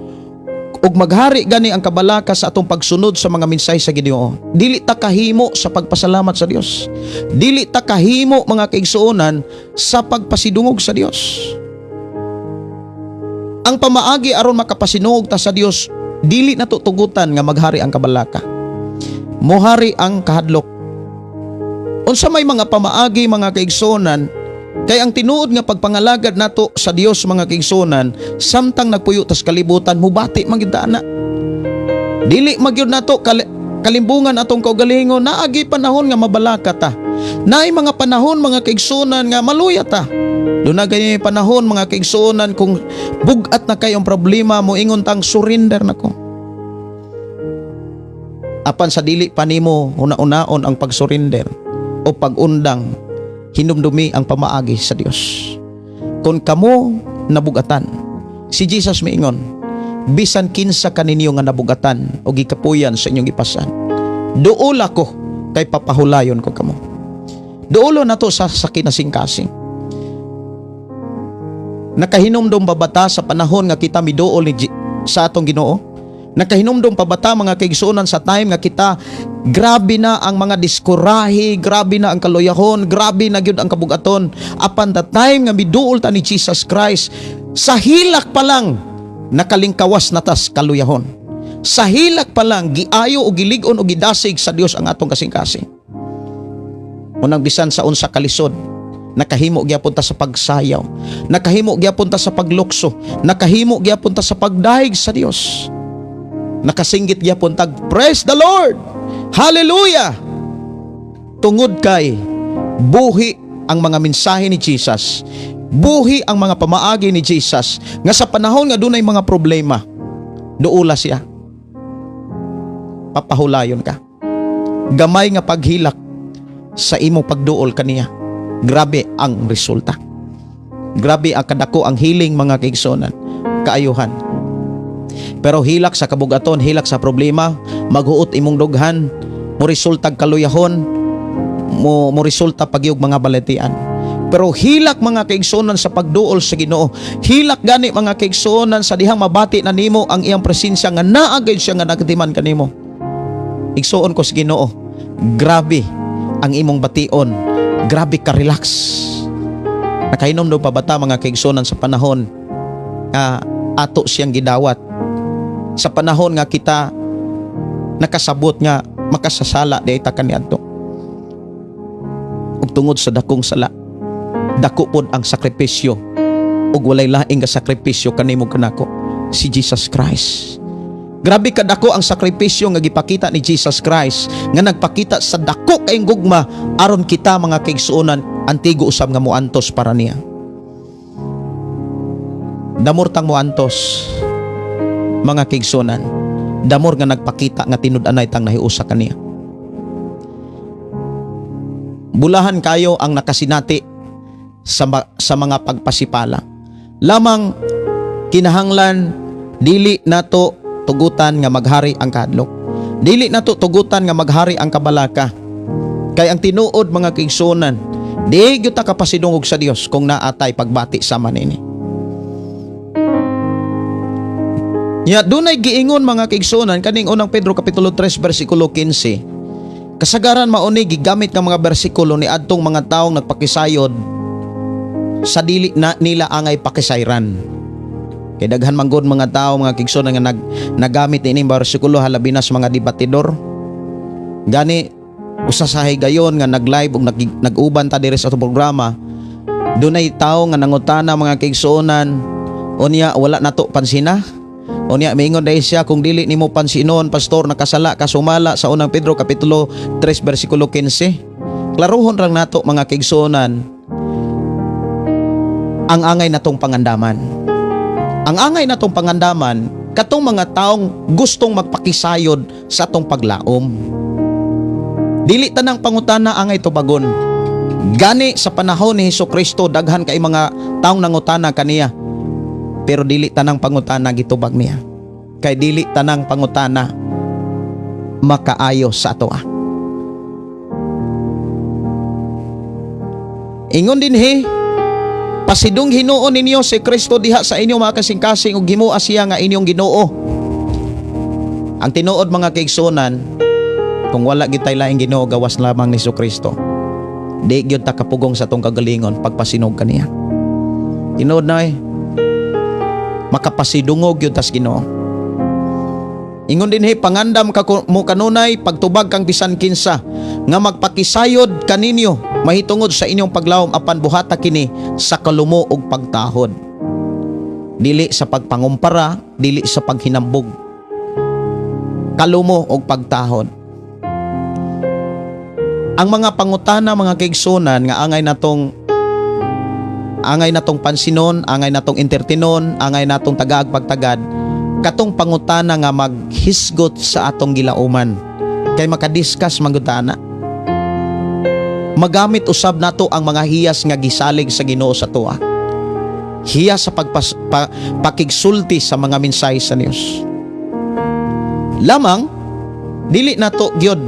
Ug maghari gani ang kabalaka sa atong pagsunod sa mga mensahe sa Ginoo. Dili ta kahimo sa pagpasalamat sa Dios. Dili ta kahimo, mga kaigsuonan, sa pagpasidungog sa Dios. Ang pamaagi aron makapasinungog ta sa Dios, dili nato tugutan nga maghari ang kabalaka. Mohari ang kahadlok. Unsa may mga pamaagi, mga kaigsuonan, kay ang tinuod nga pagpangalagad nato sa Dios, mga kaigsuonan, samtang nagpuyo tas kalibutan, mubati man gyud ta ana. Dili magyud nato kalimbungan atong kaugalingon, naagi panahon nga mabalaka ta. Naay mga panahon, mga kaigsuonan, nga maluya ta. Duna gani panahon, mga kaigsuonan, kung bugat na kayong problema, moingon tang surrender nako. Apan sa dili pa nimo una-unaon ang pag-surrender o pag-undang, hinumdumi ang pamaagi sa Dios. Kung kamo nabugatan, si Jesus miingon, "Bisan kinsa kaninyo nga nabugatan o gikapuyan sa inyong gipasan, duola ko kay papahulayon ko kamo." Duolo nato sa kinasingkasing. Nakahinumdum pa bata sa panahon nga kita miduol sa atong Ginoo? Nakahinumdum pa bata, mga kaigsuonan, sa time nga kita grabe na ang mga diskurahi, grabe na ang kaluyahon, grabe na gyud ang kabugaton? Apan the time nga miduol ta ni Jesus Christ, sa hilak pa lang nakalingkawas na tas kaluyahon. Sa hilak pa lang giayo o gilig-on o gidasig sa Dios ang atong kasing-kasing. Unang bisan sa unsa kalisod, nakahimo gyapon ta sa pagsayaw, nakahimo gyapon ta sa paglukso, nakahimo gyapon ta sa pagdayeg sa Dios. Nakasinggit gyapon tag "Praise the Lord! Hallelujah!" Tungod kay buhi ang mga mensahe ni Jesus. Buhi ang mga pamaagi ni Jesus nga sa panahon nga dunay mga problema, duula siya. Papahulayon ka. Gamay nga paghilak sa imong pagduol kaniya, grabe ang resulta. Grabe ang kadako ang healing, mga kaigsuonan, kaayuhan. Pero hilak sa kabugaton, hilak sa problema, maghuot imong dughan, mo resultag kaluyahon, mo mo resulta pagyog mga balatian. Pero hilak, mga kaigsuonan, sa pagduol sa Ginoo. Hilak gani, mga kaigsuonan, sa dihang mabati na nimo ang iyang presensya nga naa gayud siya nga nagatiman kanimo. Igsuon ko sa Ginoo. Grabe ang imong bation. Grabe ka relax. Nakainom daw pa bata, mga kaigsuonan, sa panahon nga ato siyang gidawat? Sa panahon nga kita nakasabot nga makasasala di ta kaniadto. Ug tungod sa dakong sala, dako pod ang sakripisyo ug walay laing nga sakripisyo kanimo kanako, si Jesus Christ. Grabe kadako ang sakripisyo nga gipakita ni Jesus Christ nga nagpakita sa dako kayong gugma aron kita, mga kaigsuonan, antigo usab nga muantos para niya. Damor tang muantos, mga kaigsuonan, damor nga nagpakita nga tinud-anay tang nahiusa kaniya. Bulahan kayo ang nakasinati sa mga pagpasipala. Lamang kinahanglan dili nato tugutan nga maghari ang kahadlok. Dili nato tugutan nga maghari ang kabalaka. Kay ang tinuod, mga kaigsuonan, di gyud ta kapasidungog sa Dios kung naatay pagbati sama nini. Ya, dunay giingon, mga kaigsuonan, kaning Unang Pedro kapitulo 3 bersikulo 15. Kasagaran mao ni gigamit ng mga bersikulo ni adtong mga taong nagpakisayod sa dili na nila angay pakisayran. Kay daghan man gud mga tao, mga kaigsuonan, nga nagamit niining bersikulo, halabi na sa mga debatidor. Gani usa sa higayon nga nag-live ug nag-uban ta diri sa atong programa, dunay tawo nga nangutana, mga kaigsuonan, unya wala nato pansina. Unya miingon dahil siya, kung dili nimo pansinon, pastor, nakasala ka sumala sa Unang Pedro kapitulo 3 bersikulo 15. Klaruhon rang nato, mga kaigsuonan, ang angay natong pangandaman. Ang angay natong pangandaman katong mga taong gustong magpakisayod sa atong paglaom. Dili tanang pangutana angay tubagon. Gani sa panahon ni Hesus Kristo, daghan kay mga taong nangutana kaniya. Pero dili tanang pangutana gitubag niya. Kay dili tanang pangutana makaayo sa ato. Ingon dinhi, pasidung hinuon ninyo si Kristo diha sa inyong mga kasing-kasing ug himoa siya nga inyong Ginoo. Ang tinuod, mga kaigsuonan, kung wala gyud tay laing Ginoo gawas lamang ni Kristo, di gyud ta kapugong sa atong kagalingon pagpasinog kaniya. Tinuod na eh. Makapasidungog gyud tas Ginoo. Ingon dinhi, "Pangandam ka mo kanunay, pagtubag kang bisan kinsa nga magpakisayod kaninyo mahitungod sa inyong paglawom, apan buhata kini sa kalumo ug pagtahod." Dili sa pagpangumpara, dili sa paghinambog. Kalumo og pagtahod. Ang mga pangutana, mga kaigsuonan, nga angay natong pansinon, angay natong entertainon, angay natong tagaag pagtagad, katong pangutana nga maghisgot sa atong gilauman. Kay makadiscuss man gud ta ana. Magamit usab nato ang mga hiyas nga gisalig sa Ginoo sa atoa. Hiyas sa pakigsulti sa mga mensahe sa Dios. Lamang dili nato gyud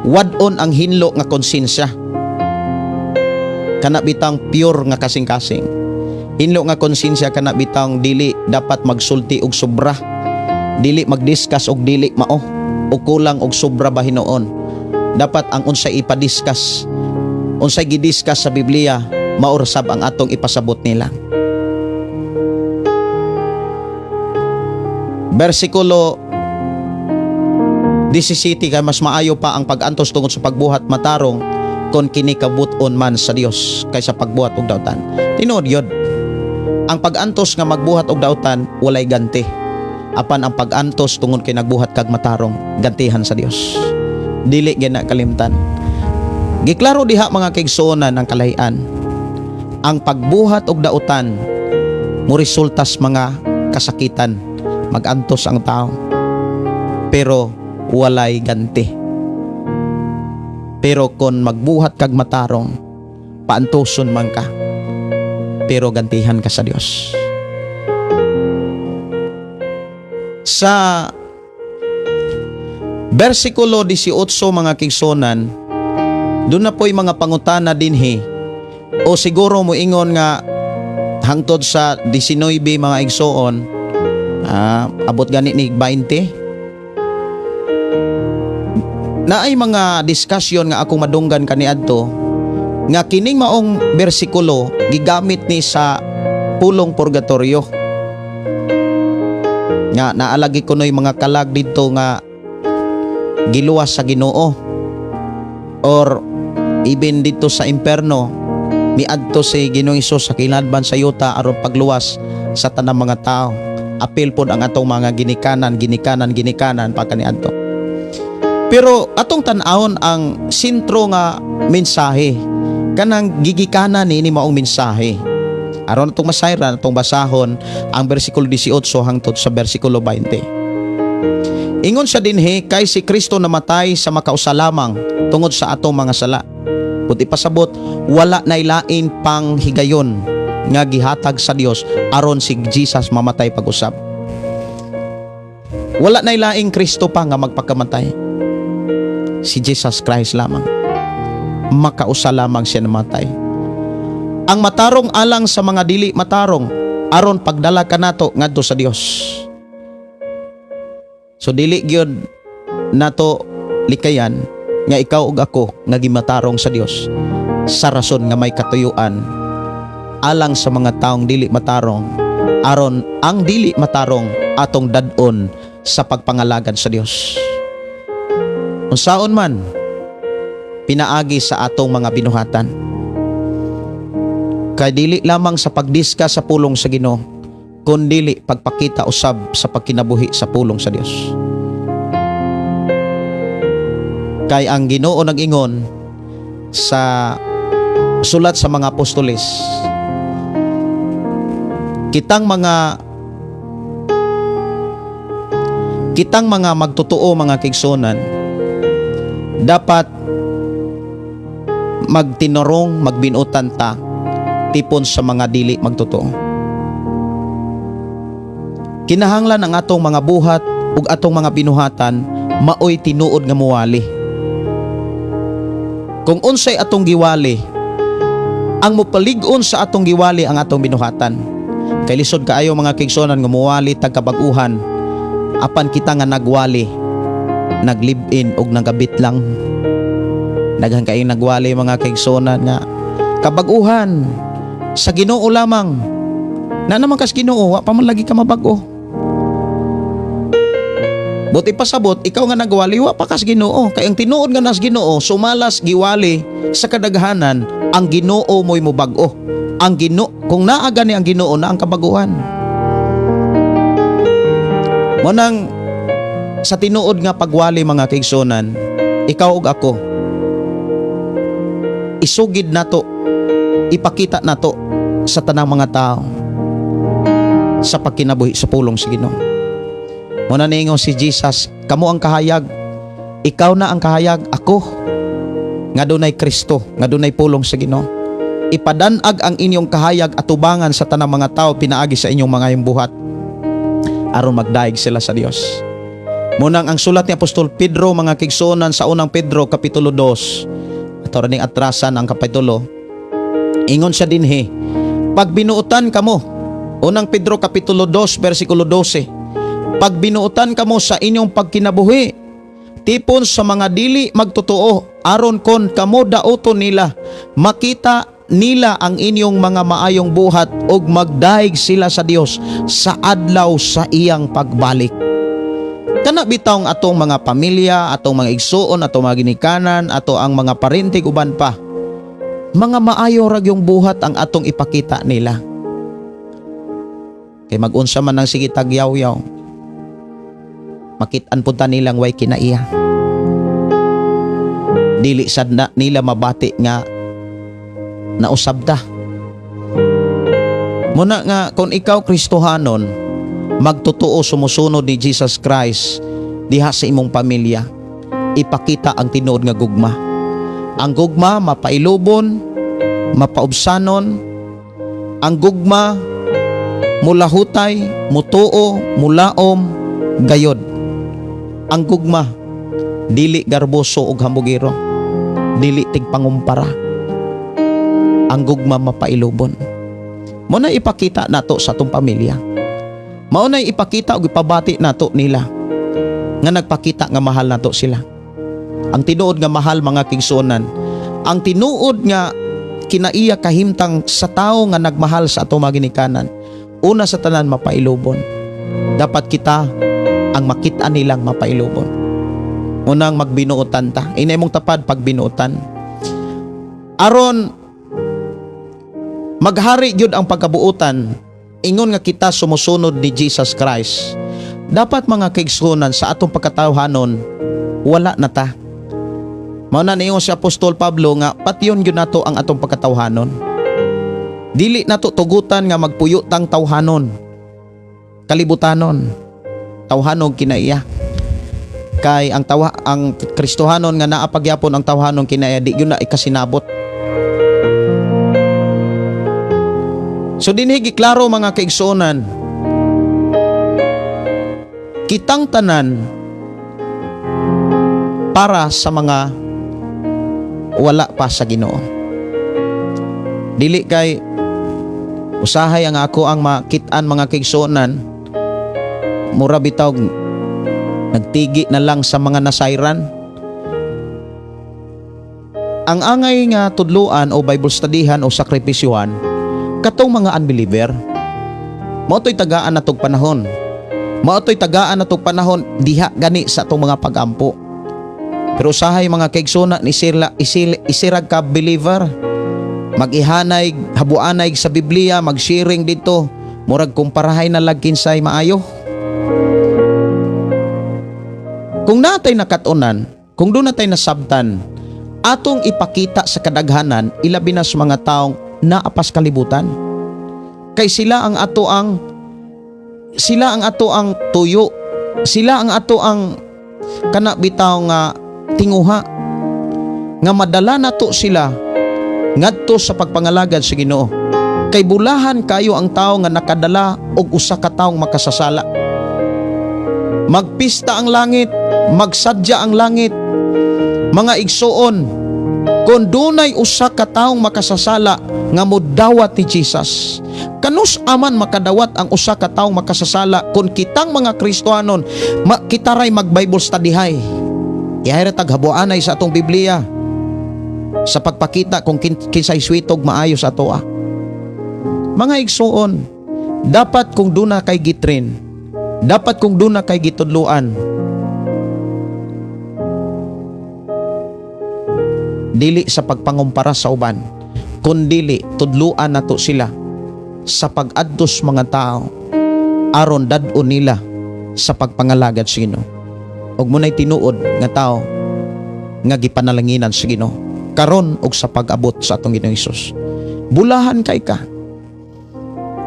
wad-on ang hinlo nga konsensya. Kana bitang pure nga kasing-kasing. Hinlo nga konsensya, kana bitang dili dapat magsulti og sobra. Dili magdiscuss og dili mao o kulang og sobra ba hinuon. Dapat ang unsay ipadiscuss, unsay gidiscuss sa Biblia, mao ra sab ang atong ipasabot nila. Bersikulo 17, "Kay mas maayo pa ang pag-antos tungod sa pagbuhat matarong kon kini kabut-on man sa Dios kaysa pagbuhat og dautan." Tinuod yun. Ang pag-antos nga magbuhat og dautan, walay ganti. Apan ang pag-antos tungod kay nagbuhat kag matarong, gantihan sa Dios. Dili gyud na kalimtan. Giklaro diha, mga kaigsuonan, ang kalahian. Ang pagbuhat og dautan mo resultas mga kasakitan, magantos ang tao. Pero walay ganti. Pero kung magbuhat kag matarong, paantuson man ka, pero gantihan ka sa Dios. Sa versikulo 18, mga kaigsuonan, doon na po'y mga pangutana dinhi o siguro mo ingon nga hangtod sa 19, mga igsoon, abot gani ni 20, naay mga discussion nga akong madunggan kaniadto nga kining maong bersikulo gigamit ni sa pulong purgatorio, nga naalagi kunoy mga kalag didto nga giluwas sa Ginoo or even dito sa imperno miadto si Ginoong Hesus sa kiladban sa yuta aron pagluwas sa tanang mga tao. Apil pod ang atong mga ginikanan, ginikanan, ginikanan pa kaniadto. Pero atong tan-awon ang sentro nga mensahe, kanang gigikanan ni maong mensahe. Aron atong masayran, atong basahon ang bersikulo 18 hangtod sa bersikulo 20. Ingon siya dinhi, "Kay si Kristo namatay sa makausa lamang tungod sa atong mga sala." Kung ipasabot, wala na ilain pang higayon nga gihatag sa Dios aron si Jesus mamatay pag-usab. Wala na ilaing Kristo pa nga magpakamatay. Si Jesus Christ lamang. Makausa lamang siya namatay. "Ang matarong alang sa mga dili matarong, aron pagdala kanato ngadto sa Dios." So dili gyud nato likayan nga ikaw ug ako nga gimatarong sa Dios sa rason nga may katuyuan alang sa mga taong dili matarong, aron ang dili matarong atong dad-on sa pagpangalagad sa Dios. Unsaon man pinaagi sa atong mga binuhatan. Kay dili lamang sa pagdiscuss sa pulong sa Ginoo, kundili pagpakita usab sa pagkinabuhi sa pulong sa Dios. Kay ang Ginoo nag-ingon sa sulat sa mga apostoles, kitang mga magtotoo, mga kaigsuonan, dapat magtinorong, magbinutan ta tipon sa mga dili magtotoo. Kinahanglan ang atong mga buhat ug atong mga binuhatan maoy tinuod nga muwali. Kung unsay atong giwali, ang mopalig-on sa atong giwali ang atong binuhatan. Kay lisod kaayo, mga kaigsuonan, nga muwali tag kabag-uhan. Apan kita nga nagwali, naglib-in og nagabit lang. Daghan kayong nagwali, mga kaigsuonan, nga kabag-uhan sa Ginoo lamang. Na naman kas Ginoo, wa pa man lagi ka mabag-o. Buot ipasabot, ikaw nga nagwali, wa pa kas Ginoo. Kay ang tinuod nga nas Ginoo, sumalas giwali sa kadaghanan, ang Ginoo mo'y mobag-o. Ang Ginoo, kung naa gani ang Ginoo na ang kabaguhan. Mao nang sa tinuod nga pagwali, mga kaigsuonan, ikaw ug ako, isugid nato, ipakita nato sa tanang mga tao sa pagkinabuhi sa pulong sa Ginoo. Mao na niingon si Jesus, "Kamo ang kahayag, ikaw na ang kahayag, ako, nga dunay Kristo, nga dunay pulong sa Ginoo. Ipadanag ang inyong kahayag atubangan sa tanang mga tao pinaagi sa inyong mga buhat aron magdaig sila sa Dios." Mao nang ang sulat ni Apostol Pedro, mga kaigsuonan, sa Unang Pedro kapitulo 2, ato ning atrasan ang kapitulo. Ingon siya dinhi, "Pagbinuotan kamo," Unang Pedro kapitulo 2 bersikulo 12, "Pagbinuotan kamo sa inyong pagkinabuhi tipon sa mga dili magtotoo, aron kon kamo daoton nila, makita nila ang inyong mga maayong buhat ug magdaig sila sa Dios sa adlaw sa iyang pagbalik." Kana bitaw ang atong mga pamilya, atong mga igsuon, atong mga ginikanan, ato ang mga parente, uban pa. Mga maayo ra gyung buhat ang atong ipakita nila. Kay mag-unsa man ang sige tagyaw-yaw, makit-an pud ta nilang way kinaiya. Dili sad na nila mabati nga nausab ta. Mao na nga kung ikaw Kristohanon, magtotoo sumusunod ni Jesus Christ diha sa imong pamilya, ipakita ang tinuod nga gugma. Ang gugma mapailubon, mapaubsanon, ang gugma mulahutay, mutuo, mulaom, gayod. Ang gugma dili garboso ug hambugiro, dili tigpangumpara. Ang gugma mapailubon. Mao na ipakita nato sa atong pamilya. Mao na ipakita ug ipabati nato nila nga nagpakita nga mahal nato sila. Ang tinuod nga mahal, mga kaigsuonan, ang tinuod nga kinaiya kahimtang sa tao nga nagmahal sa atong mga ginikanan, una sa tanan, mapailubon. Dapat kita ang makita nilang mapailubon. Unang magbinuotan ta. Ina imong tapad pagbinuotan. Aron maghari gyud ang pagkabuotan, ingon nga kita sumusunod ni Jesus Christ. Dapat, mga kaigsuonan, sa atong pagkatawhanon wala na ta. Mao na niingon si Apostol Pablo nga patyon gyud nato ang atong pagkatawhanon. Dili nato tugutan nga magpuyo tang tawhanon. Kalibutanon. Tawhanon kinaiya. Kay ang tawa ang Kristohanon nga naa pagyapon ang tawhanon kinaiya, di gyud na ikasinabot. So dinhi giklaro, mga kaigsuonan, kitang tanan para sa mga wala pa sa Ginoo. Dili kay usahay ang ako ang makit-an, mga kaigsuonan, mura bitaw nagtigi na lang sa mga nasayran. Ang angay nga tudluan o Bible studyhan o sakripisyuhan katong mga unbeliever. Mao to'y tagaan natog panahon. Mao to'y tagaan natog panahon diha gani sa atong mga pagampo. Pero usahay, mga kaigsuonan, ni sila isirag ka believer. Mag-ihanay, habuanay sa Biblia, mag-sharing dito. Murag kumparahay na lag kinsay maayo. Kung natay nakatunan, kung doon natay nasabtan, atong ipakita sa kadaghanan, ilabi na sa mga taong naapas kalibutan. Kay sila ang ato ang tuyo. Sila ang ato ang kana bitaw nga tinguha nga madala nato sila ngadto sa pagpangalagad sa Ginoo. Kay bulahan kayo ang tao nga nakadala og usa ka taong makasasala. Magpista ang langit, magsadya ang langit. Mga igsuon, kung dunay usa ka taong makasasala nga modawat ni Jesus, Kanus aman makadawat ang usa ka taong makasasala kung kitang mga Kristohanon kita ray mag Bible study hay. Ihay ra tag habuanay sa atong Biblia sa pagpakita kung kinsay switog maayo sa atoa. Mga igsuon, dapat kung duna kay gi-train, dapat kung duna kay gitudluan, dili sa pagpangumpara sa uban, kundili tudluan nato sila sa pag-adtos mga tao aron dad-on nila sa pagpangalagad sa Ginoo. Ug munay tinuod nga tao nga gipanalanginan sa Ginoo karon ug sa pag-abot sa atong Ginoong Hesus. Bulahan kay ka.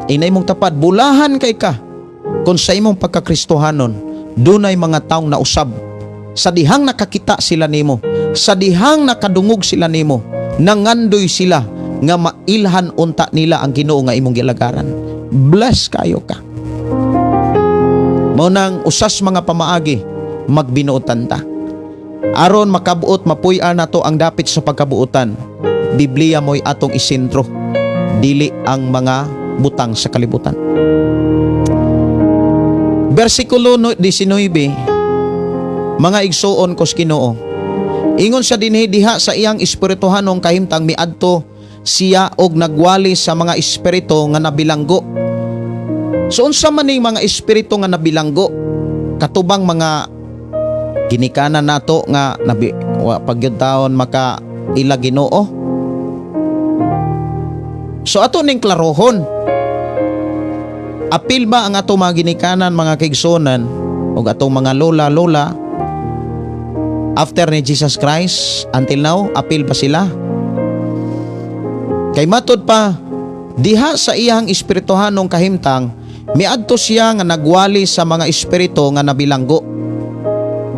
Inay mong tapad, bulahan kay ka. Kung sa imong pagkakristohanon, dunay mga taong nausab sa dihang nakakita sila nimo, sa dihang nakadungog sila nimo, nangandoy sila nga mailhan unta nila ang Ginoo nga imong gilagaran. Bless kayo ka. Mao nang usas mga pamaagi, magbinuotan ta. Aron makabuot, mapuy-an nato ang dapit sa pagkabuotan. Biblia mo'y atong isentro, dili ang mga butang sa kalibutan. Bersikulo 19, mga igsuon ko sa Ginoo. Ingon siya dinhi diha sa iyang espirituhanong kahimtang miadto siya og nagwali sa mga espiritu nga nabilanggo. So unsa man ning mga espiritu nga nabilanggo? Katubang mga ginikanan nato nga nabi wa pagyud taon maka ila Ginoo. So ato ning klarohon. Apil ba ang ato mga ginikanan, mga kaigsuonan, ug atong mga lola lola after ni Jesus Christ until now, apil ba sila? Kay matod pa diha sa iyang espirituhanong kahimtang, miadto siya nga nagwali sa mga espiritu nga nabilanggo.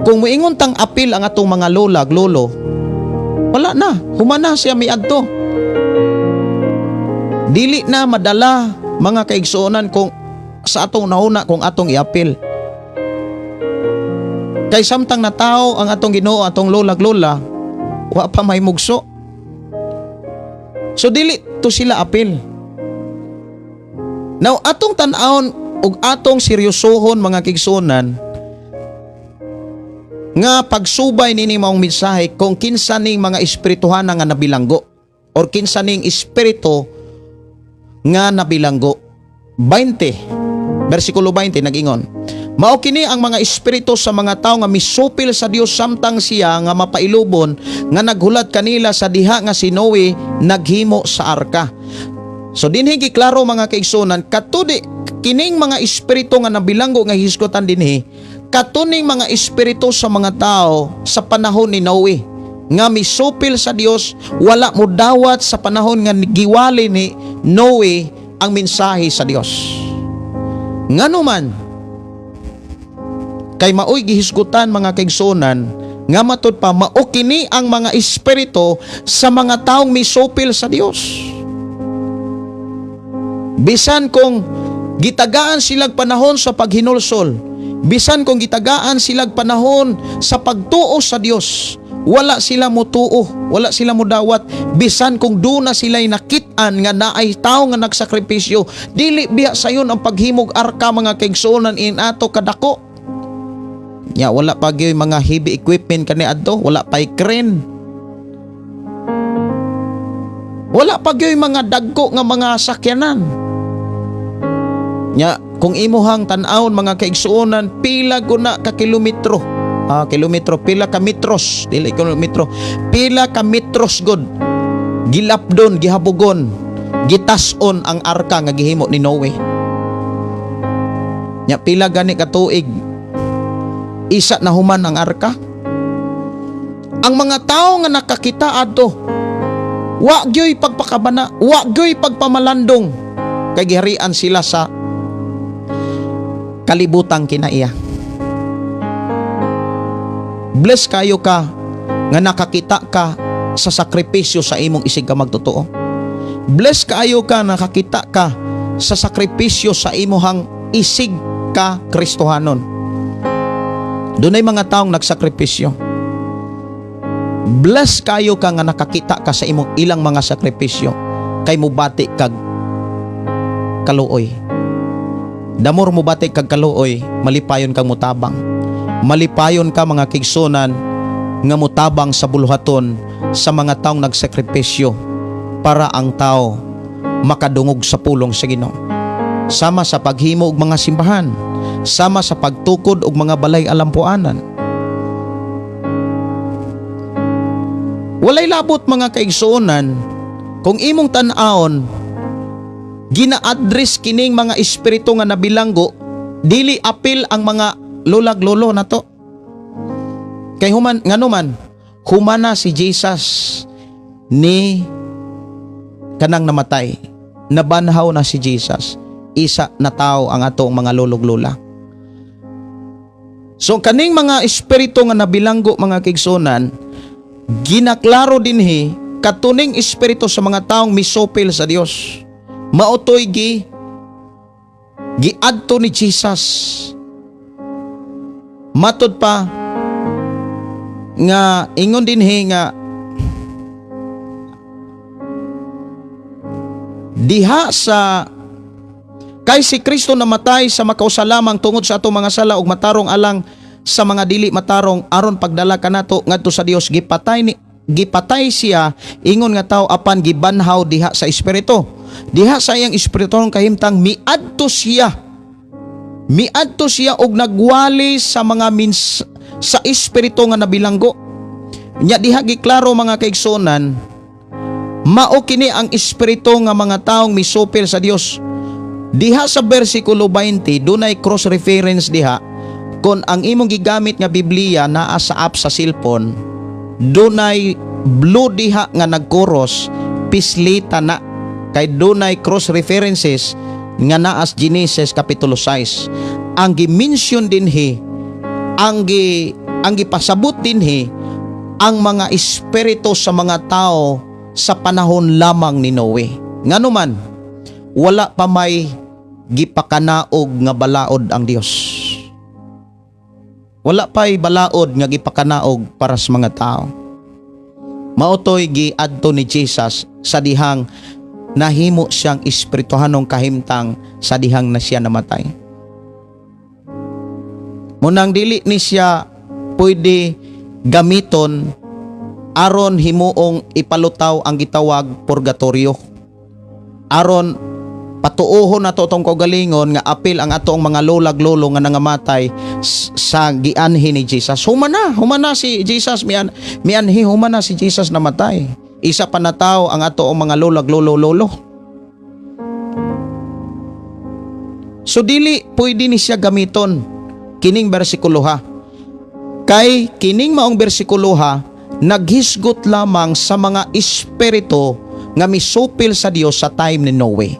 Kung moingon tang apil ang atong mga lola lolo, wala na, humana siya miadto. Dili na madala, mga kaigsuonan, kung sa atong nauna kung atong iapil. Kay samtang natao ang atong Ginoo, atong lolag lola, wa pa may mugso. So dili to sila apil. Now atong tan-awon ug atong seryosohon, mga kaigsuonan, nga pagsubay nini maong mensahe kung kinsa ning mga espirituhana nga nabilanggo or kinsa ning espiritu nga nabilanggo. 20, versikulo 20 nag-ingon, "Mao kini ang mga espiritu sa mga tawo nga misupil sa Dios samtang siya nga mapailubon nga naghulat kanila sa diha nga si Noe naghimo sa arka." So dinhi giklaro, mga kaigsunan, katudi kining mga espiritu nga nabilanggo nga hisgutan dinhi, katuning mga espiritu sa mga tao sa panahon ni Noe nga misupil sa Dios, wala mo dawat sa panahon nga giwali ni Noe ang mensahe sa Dios. Ngano man kay maoy gihisgutan, mga kaigsunan, nga matud pa mao kini ang mga espiritu sa mga taong misupil sa Dios. Bisan kung gitagaan silag panahon sa paghinulsol, bisan kung gitagaan silag panahon sa pagtuo sa Dios, wala sila motuo, wala sila modawat, bisan kung duna sila'y nakit-an nga naay tao nga nagsakripisyo. Dili biya sayon ang paghimog arka, mga kaigsuonan, in ato kadako. Ya, wala pa gyud mga heavy equipment kani adto, wala pa'y crane. Wala pa gyud mga dagko nga mga sakyanan. Nya, kung imuhang tan-awon, mga kaigsuonan, pila guna ka kilometro. Ah, kilometro, pila ka metros, dili kilometro. Pila ka metros god. Gilapdon, gihabugon, gitas-on ang arka nga gihimo ni Noe. Nya pila gani ka tuig isa na human ang arka. Ang mga tao nga nakakita adto, wa gyoy pagpakabana, wa gyoy pagpamalandong kay giharian sila sa kalibutang kinaiya. Bless kayo ka nga nakakita ka sa sakripisyo sa imong isig ka magtotoo. Bless kaayo ka nakakita ka sa sakripisyo sa imuhang isig ka Kristohanon. Dunay mga taong nagsakripisyo. Bless kayo ka nga nakakita ka sa imong ilang mga sakripisyo kay mubati kag kaluoy. The more mo bati kag kaluoy, malipayon kang mutabang. Malipayon ka, mga kaigsuonan, nga mutabang sa buluhaton sa mga taong nagsakripisyo para ang tao makadungog sa pulong sa Ginoo. Sama sa paghimo og mga simbahan, sama sa pagtukod og mga balay alampuanan. Walay labot, mga kaigsuonan, kung imong tan-awon, gina-address kining mga espiritu nga nabilanggo, dili apil ang mga lolag lolo nato. Kay human, ngano man, humana si Jesus ni kanang namatay. Nabanhaw na si Jesus. Isa na tao ang atong mga lolog lola. So kaning mga espiritu nga nabilanggo, mga kaigsuonan, ginaklaro dinhi katuning espiritu sa mga taong misupil sa Dios. Mao toy giadto ni Jesus. Matod pa nga ingon dinhi nga diha sa kay si Kristo namatay sa makausa lamang tungod sa atong mga sala ug matarong alang sa mga dili matarong, aron pagdala kanato ngadto sa Dios. Gipatay siya ingon nga tao, apan gibanhaw diha sa espiritu. Diha sa iyang espirituhang kahimtang, miadto siya og nagwali sa mga mins sa espiritu nga nabilanggo. Nya diha giklaro, mga kaigsuonan, mao kini ang espiritu nga mga taong misupil sa Dios. Diha sa bersikulo 20, dunay cross reference diha. Kung ang imong gigamit nga Biblia naa sa app sa cellphone, dunay blue diha nga nagkuros, pislita na kay dunay cross references nga naas Genesis kapitulo 6. Ang gi-mention dinhi, ang gipasabot dinhi, ang mga espiritu sa mga tao sa panahon lamang ni Noe. Ngano man, wala pa may gipakanaog nga balaod ang Dios. Wala pa'y balaod nga gipakanaog para sa mga tao. Mao toy giadto ni Jesus sa dihang nahimo siyang espirituhanong kahimtang sa dihang na siya namatay. Munang dili ni siya pwede gamiton aron himuong ipalutaw ang gitawag purgatorio. Aron patuohon nato tong kaugalingon nga apil ang atong mga lolag lolo nga nangamatay sa gianhi ni Jesus. Humana si Jesus mianhi, humana si Jesus namatay. Isa pa na tao ang atong mga lolag lolo lolo. So dili pwede ni siya gamiton kining bersikulo ha. Kay kining maong bersikulo ha, naghisgot lamang sa mga espiritu nga misupil sa Dios sa time ni Noe.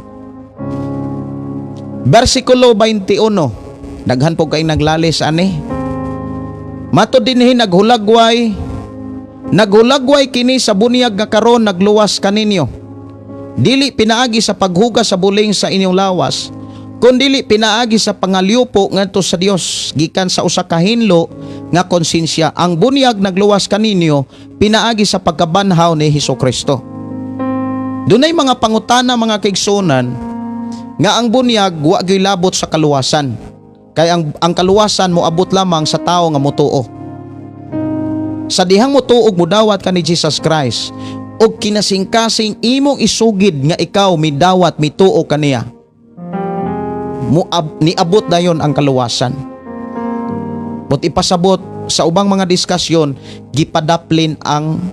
Bersikulo 21. Daghan po kay naglalis ani. Matod dinhi, naghulagway kini sa bunyag nga karon nagluwas kaninyo. Dili pinaagi sa paghugas sa buling sa inyong lawas, kundili pinaagi sa pangalyupo ngadto sa Dios gikan sa usa ka hinlo nga konsensya. Ang bunyag nagluwas kaninyo pinaagi sa pagkabanhaw ni Hesus Kristo. Dunay mga pangutana, mga kaigsuonan, nga ang bunyag wa gyoy labot sa kaluwasan. Kay ang kaluwasan moabot lamang sa tao nga motuo. Sa dihang motuo ug modawat ka ni Jesus Christ ug kinasingkasing imong isugid nga ikaw midawat, mituo kaniya, mo niabot dayon ang kaluwasan. But ipasabot sa ubang mga diskusyon, gipadaplin ang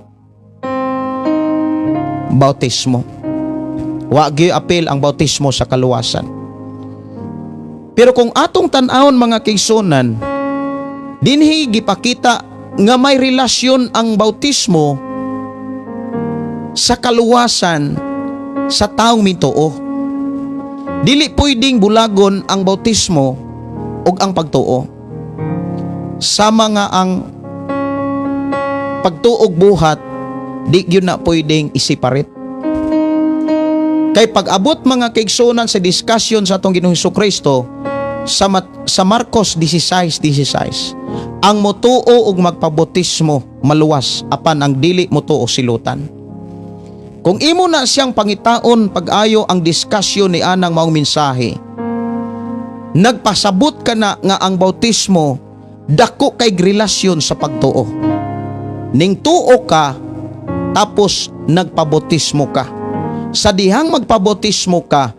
bautismo. Wa gyud apil ang bautismo sa kaluwasan. Pero kung atong tan-awon, mga kaigsuonan, dinhi gipakita nga may relasyon ang bautismo sa kaluwasan sa taong mituo. Dili pwedeng bulagon ang bautismo ug ang pagtuo. Sama nga ang pagtuo ug buhat, di gyud na pwedeng i-separate. Kay pag-abot, mga kaigsuonan, sa discussion sa atong Ginoong Kristo sa Marcos 16:16, ang motuo ug magpabautismo maluwas, apan ang dili motuo silutan. Kung imo na siyang pangitaon pag-ayo ang diskusyon ni anang maong mensahe, nagpasabot ka na nga ang bautismo dako kay relasyon sa pagtuo. Ning tuo ka, tapos nagpabautismo ka. Sa dihang magpabautismo ka,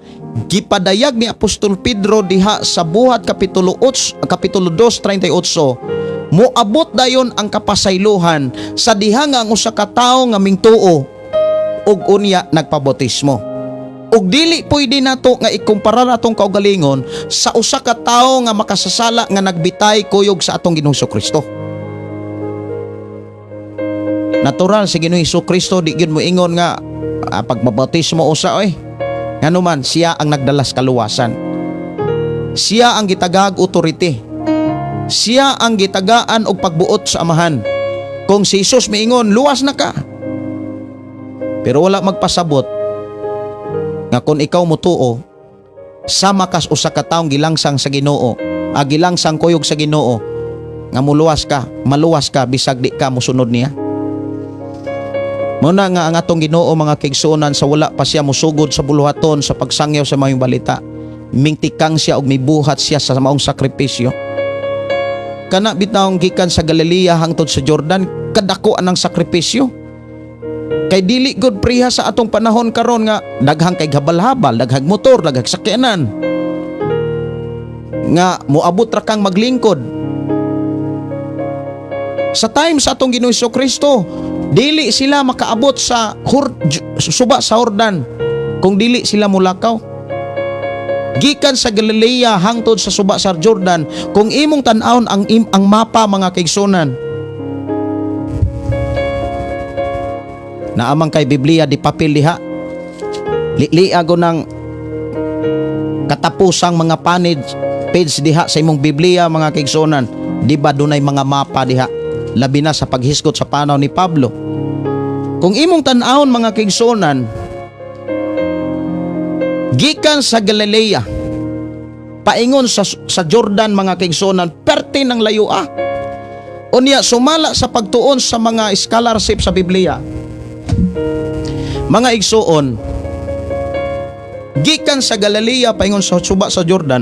gipadayag ni Apostol Pedro diha sa Buhat Kapitulo 8, Kapitulo 2:38, moabot dayon ang kapasaylohan sa diha nga ang usa ka tawo nga mingtuo ug unya nagpabautismo. Ug dili pwede nato nga ikumpara atong kaugalingon sa usa ka tawo nga makasasala nga nagbitay kuyog sa atong Ginoong Kristo. Natural si Ginoong Kristo di gyud moingon nga pagmabautismo usa oy. Ngano man, siya ang nagdalas kaluwasan. Siya ang gitagaag authority. Siya ang gitagaan og pagbuot sa Amahan. Kung si Jesus miingon, "Luwas na ka." Pero wala magpasabot nga kung ikaw mutuo, sama kas usa ka taong gilangsang sa Ginoo, gilangsang kuyog sa Ginoo, nga muluwas ka, maluwas ka bisag di ka mosunod niya. Muna nga ang atong Ginoo, mga kaigsuonan, sa wala pa siya musugod sa buluhaton sa pagsangyaw sa maayong balita, mingtikang siya og mibuhat siya sa maong sakripisyo. Kana bitawng gikan sa Galilea hangtod sa Jordan, kadako anang sakripisyo. Kay dili gud preha sa atong panahon karon nga daghang kay habal-habal, daghang motor, daghang sakyanan. Nga moabot ra kang maglingkod. Sa time sa atong Ginoong Kristo, dili sila makaabot sa suba sa Jordan kung dili sila mulakaw. Gikan sa Galilea hangtod sa suba sa Jordan, kung imong tan-awon ang mapa, mga kaigsunan, naamang kay Biblia di papel diha. Lilia go ng katapusang mga panid page diha sa imong Biblia, mga kaigsunan. Di ba dunay mga mapa diha? Labi na sa paghisgot sa panaw ni Pablo. Kung imong tan-awon, mga kaigsunan, gikan sa Galilea paingon sa Jordan, mga kaigsunan, perte ng layo ah. Unya sumala sa pagtuon sa mga scholarship sa Biblia, mga igsuon, gikan sa Galilea paingon sa suba sa Jordan,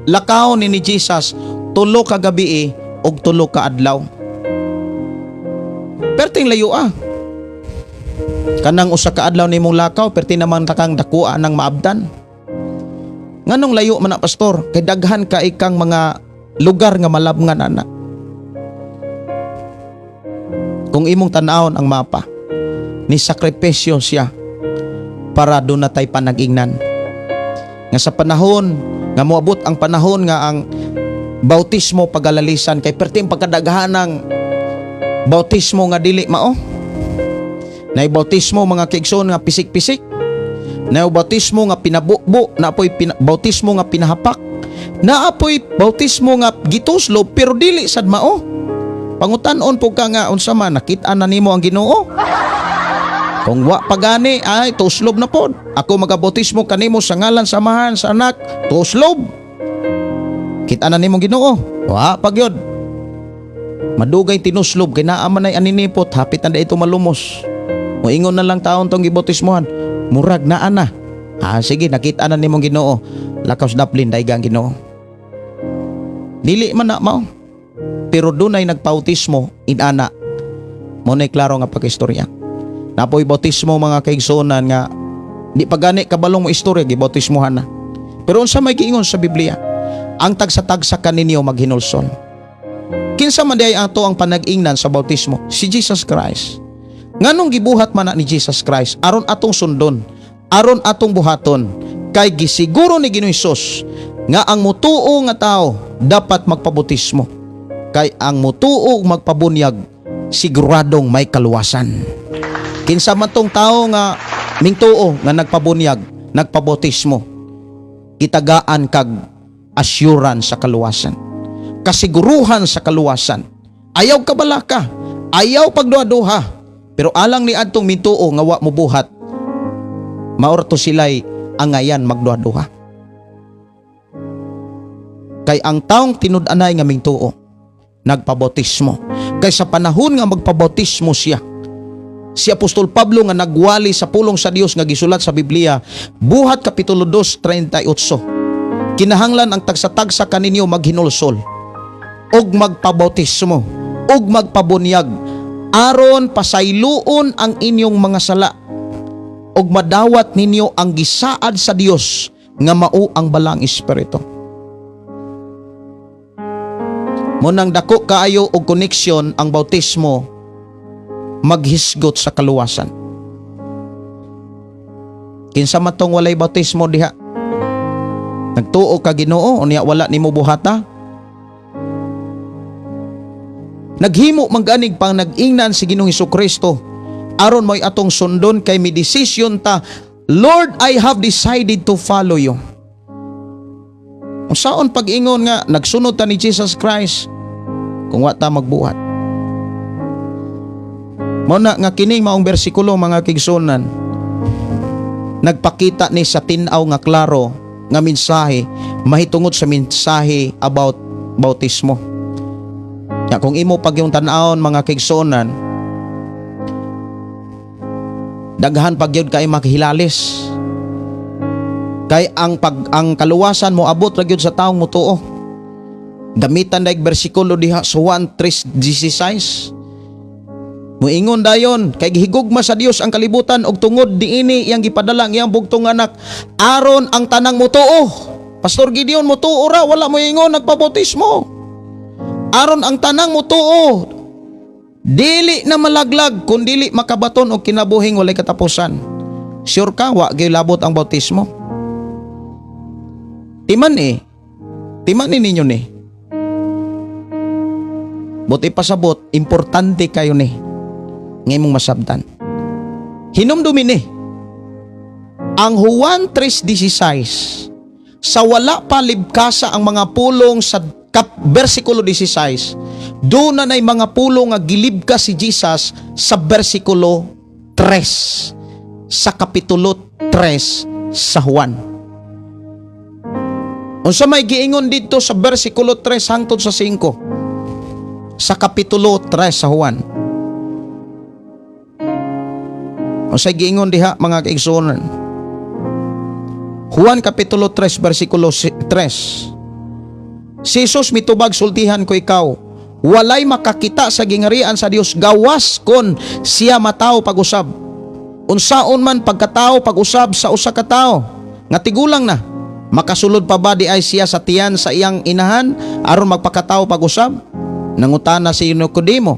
lakaw ni Jesus 3 ka gabi ug 3 ka adlaw. Perting layo ah. Kanang 1 ka adlaw nimong lakaw, perti naman takang dakua ng maabdan. Nganong layo man na, pastor? Kay daghan ka ikang mga lugar nga malabngan ana. Kung imong tan-awon ang mapa, ni sakripisyo siya para doon na tay panag-ingnan. Nga sa panahon nga moabot ang panahon nga ang bautismo pagalalisan, kay perting pagkadaghan ng bautismo nga dili mao. Nay bautismo, mga kaigsoon, nga pisik-pisik. Nay bautismo nga pinabukbo, naapoy bautismo nga pinahapak. Naapoy bautismo nga gituslob pero dili sad mao. Pangutan-on po ka nga unsa man, nakit-an na nimo ang Ginoo? Kung wa pa gani, ay tuslob na pod. Ako magabautismo kanimo sa ngalan sa Amahan, sa Anak, tuslob. Kita na nimo Ginoo? Wa pa gyud. Madugay tinuslob kay naa man ay aninipot, hapit na ito malumos. Moingon na lang taon tong gibautismohan. Murag naa na. Ah, sige, nakita na nimong Ginoo. Lakaw sa daplin, daiga ang Ginoo. Dili man na mao. Pero dunay nagpautismo inana. Mo na'y klaro nga pagkistorya. Napoy bautismo, mga kaigsuonan, nga di pa gani kabalong mo istorya, gibautismohan na. Pero unsa may giingon sa Biblia? Ang tagsa-tagsa kaninyo maghinulsol. Kinsa man diay ato ang panag-ingnan sa bautismo? Si Jesus Christ. Nganong gibuhat man na ni Jesus Christ? Aron atong sundon, aron atong buhaton. Kay gisiguro ni Ginoong Hesus nga ang mutuo nga tao dapat magpabautismo. Kay ang mutuo ug magpabunyag, siguradong may kaluwasan. Kinsa man tong tao nga mingtuo nga nagpabunyag, nagpabautismo, gitagaan kag assurance sa kaluwasan. Kasiguruhan sa kaluwasan. Ayaw kabalaka, ayaw pagduha-duha. Pero alang ni adtong mintuo nga wa mobuhat, maorto sila'y angayan magduha-duha. Kay ang taong tinud-anay nga mingtuo, nagpabautismo. Kay sa panahon nga magpabautismo siya, Si Apostol Pablo nga nagwali sa pulong sa Dios nga gisulat sa Biblia, Buhat Kapitulo 2:38. Kinahanglan ang tagsa-tagsa kaninyo maghinulsol ug magpabautismo ug magpabunyag aron pasayloon ang inyong mga sala ug madawat ninyo ang gisaad sa Dios nga mao ang Balaang Espiritu. Mao nang dako kaayo og koneksyon ang bautismo maghisgot sa kaluwasan. Kinsa man tong walay bautismo diha? Nagtuo ka Ginoo unya wala nimo buhata? Naghimo man ganig pang nag-ingnan si Ginoong Kristo aron mo'y atong sundon kay mi desisyon ta, "Lord, I have decided to follow you." Unsaon pag-ingon nga nagsunod ta ni Jesus Christ kung wa ta magbuhat? Mao na nga kining maong bersikulo, mga kaigsuonan, nagpakita ni sa tin-aw nga klaro nga mensahe mahitungod sa mensahe about bautismo. Ya, kung imo pag yung tan-awon, mga kaigsuonan, daghan pag yun kay makihilalis. Kay ang kaluwasan mo abot ra gyud sa taong mutuo. Gamitan daig bersikulo diha sa 1:3:16. Muingon dayon kay gihigugma sa Dios ang kalibutan ug tungod niini iyang gipadala ang iyang bugtong anak aron ang tanang mutuo. Pastor Gideon, mutuo ra, wala mo ingon nagpabautismo. Aron ang tanang mutuo dili na malaglag kun dili makabaton og kinabuhing walay katapusan. Sure ka wa gyud labot ang bautismo? Timan eh. Timan ni ninyo ni. Buti pasabot, importante kayo ni. Nga imong masabtan. Hinumdumi ni. Ang Juan 3:16, sa wala pa libkasa ang mga pulong sa versikulo 16, doon na na'y mga pulong nga gilibkas si Jesus sa versikulo 3 sa kapitulo 3 sa Juan. Unsa may giingon dito sa versikulo 3 hangtod sa 5 sa kapitulo 3 sa Juan? Unsay giingon diha, mga kaigsuonan? Juan kapitulo 3 versikulo 3. Si Jesus mitubag, "Sultihan ko ikaw, walay makakita sa gingarian sa Dios gawas kon siya matawo pag-usab. Unsaon man pagkatao pag-usab sa usa ka tawo nga tigulang na? Makasulod pa ba di ay siya sa tiyan sa iyang inahan aron magpakatao pag-usab?" Nangutana si Nicodemo.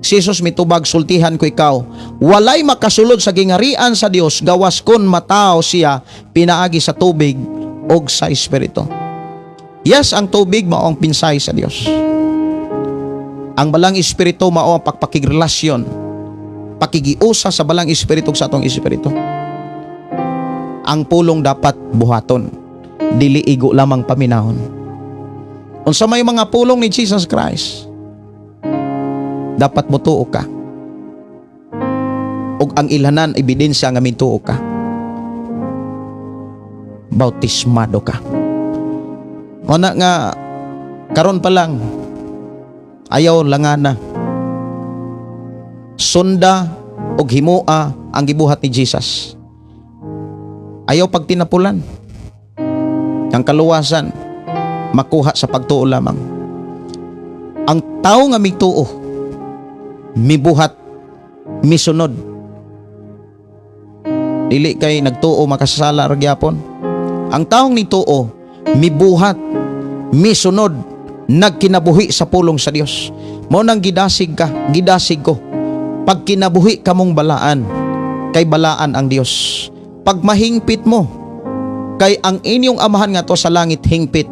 Si Jesus mitubag, "Sultihan ko ikaw, walay makasulod sa gingarian sa Dios gawas kon matawo siya pinaagi sa tubig og sa Espiritu." Yes, ang tubig mao ang mensahe sa Dios. Ang Balaang Espiritu mao ang pagpakigrelasyon, pakigiusa sa Balaang Espiritu sa atong espiritu. Ang pulong dapat buhaton, dili igo lamang paminahon. Unsa may mga pulong ni Jesus Christ, dapat motuo ka. Ug ang ilhanan ebidensya nga mituo ka, bautismado ka. Mao na nga karon pa lang ayaw langana. Sunda og himoa ang gibuhat ni Jesus. Ayaw pagtinapulan. Ang kaluwasan makuha sa pagtuo lamang. Ang tao nga mituo, mibuhat, misunod. Dili kay nagtuo makasasala ra gyapon. Ang taong nituo, mibuhat, misunod, nagkinabuhi sa pulong sa Dios. Mao nang gidasig ka, gidasig ko. Pag kinabuhi kamong balaan, kay balaan ang Dios. Pag mahingpit mo, kay ang inyong amahan nga to sa langit hingpit.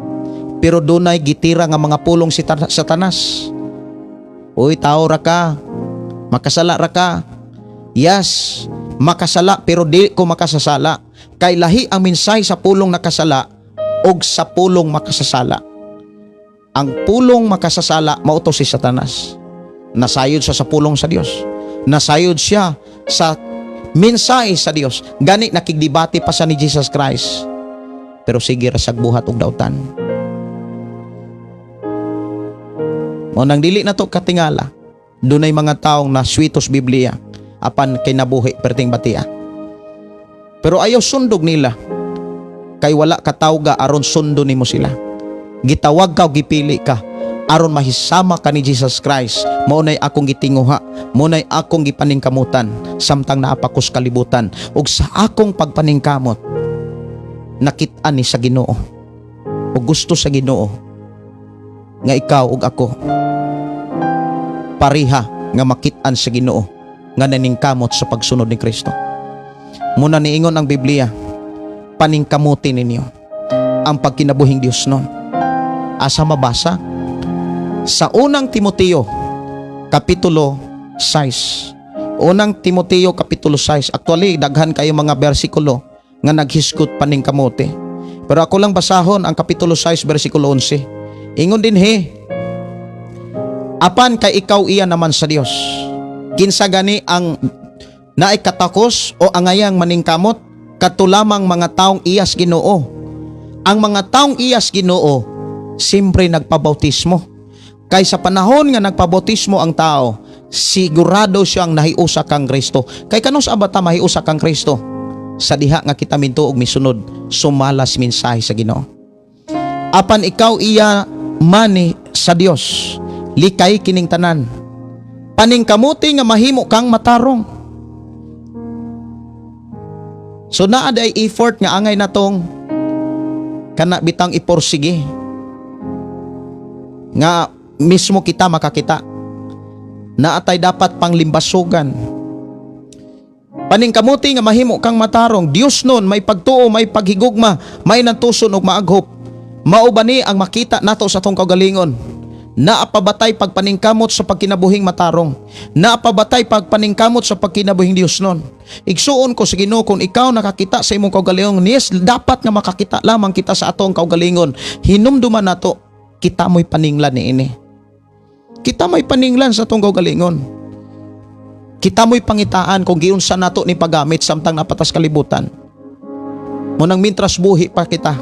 Pero dunay gitira nga mga pulong si Satanas. "Uy, tao ra ka. Makasala ra ka." Yes, makasala pero di ko makasasala. Kay lahi ang mensahe sa pulong nakasala og sa pulong makasasala. Ang pulong makasasala mao to si Satanas. Nasayod siya sa pulong sa Dios. Nasayod siya sa mensahe sa Dios. Gani nakigdebate pa sa ni Jesus Christ. Pero sige ra siyag buhat og dautan. Mao nang dili na to katingala. Dunay mga taong naswitos Biblia. Apan kinabuhi perting batia. Pero ayaw sundog nila kay wala ka tawga aron sundo nimo sila. Gitawag ka o gipili ka aron mahisama ka ni Jesus Christ. Mao nay akong gitinguha, mao nay akong gipaningkamutan samtang naa pa ko's kalibutan, ug sa akong pagpaningkamot nakit-an ni sa Ginoo ug gusto sa Ginoo nga ikaw ug ako pareha nga makit-an sa Ginoo nga naningkamot sa pagsunod ni Kristo. Muna niingon ang Biblia, paningkamuti ninyo ang pagkinabuhing Dios nun. Asa mabasa? Sa Unang Timoteo, Kapitulo 6. Unang Timoteo, Kapitulo 6. Actually, daghan kayo mga bersikulo nga naghisgot paningkamuti. Pero ako lang basahon ang Kapitulo 6, versikulo 11. Ingon dinhi, "Apan kay ikaw iya naman sa Dios. Kinsa gani ang naay katakos o angayang maningkamot? Kato lamang mga taong iyas Ginoo." Ang mga taong iyas Ginoo, simpre nagpabautismo. Kay sa panahon nga nagpabautismo ang tao, sigurado siyang nahiusa kang Kristo. Kay kanus-a ba ta mahiusa kang Kristo? Sa diha nga kita mintuo og misunod sumalas mensahe sa Ginoo. "Apan ikaw iya mani sa Dios. Likay kining tanan. Paningkamuti nga mahimo kang matarong." So naa day effort nga angay natong kana bitang iporsige nga mismo kita makakita. Naatay dapat panglimbasugan. "Paningkamuti nga mahimo kang matarong, Dios nun, may pagtuo, may paghigugma, may nantuson ug maaghop." Mao ba ni ang makita nato sa atong kaugalingon? Naa pa ba tay pagpaningkamot sa pagkinabuhing matarong? Naa pa ba tay pagpaningkamot sa pagkinabuhing Dios nun? Igsuon ko sa Ginoo, kung ikaw nakakita sa imong kaugalingon, yes, dapat nga makakita lamang kita sa atong kaugalingon. Hinumduman nato, kita mo'y paninglan ni ini. Kita mo'y paninglan sa atong kaugalingon. Kita mo'y pangitaan kung giunsa nato ni paggamit samtang naa pa ta's kalibutan. Munang mintras buhi pa kita.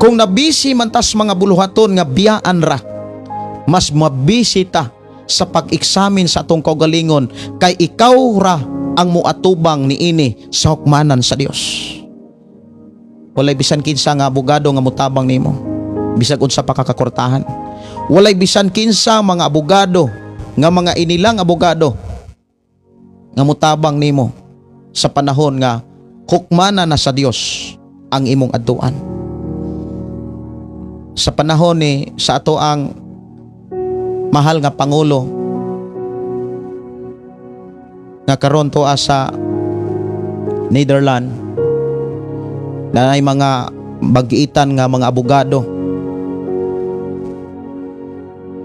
Kung nabisi man tas mga buluhaton nga biyaan ra, mas mabisi ta sa pag-eksamin sa atong kaugalingon kay ikaw ra ang muatubang niini sa hukmanan sa Dios. Walay bisan kinsa nga abogado nga mutabang nimo bisag unsa pa kakakortahan. Walay bisan kinsa mga abogado nga mga inilang abogado nga mutabang nimo sa panahon nga hukmana na sa Dios ang imong adtuan. Sa panahon ni sa ato ang mahal nga pangulo nga karon tuwa sa Netherlands, na ay mga bagiitan nga mga abogado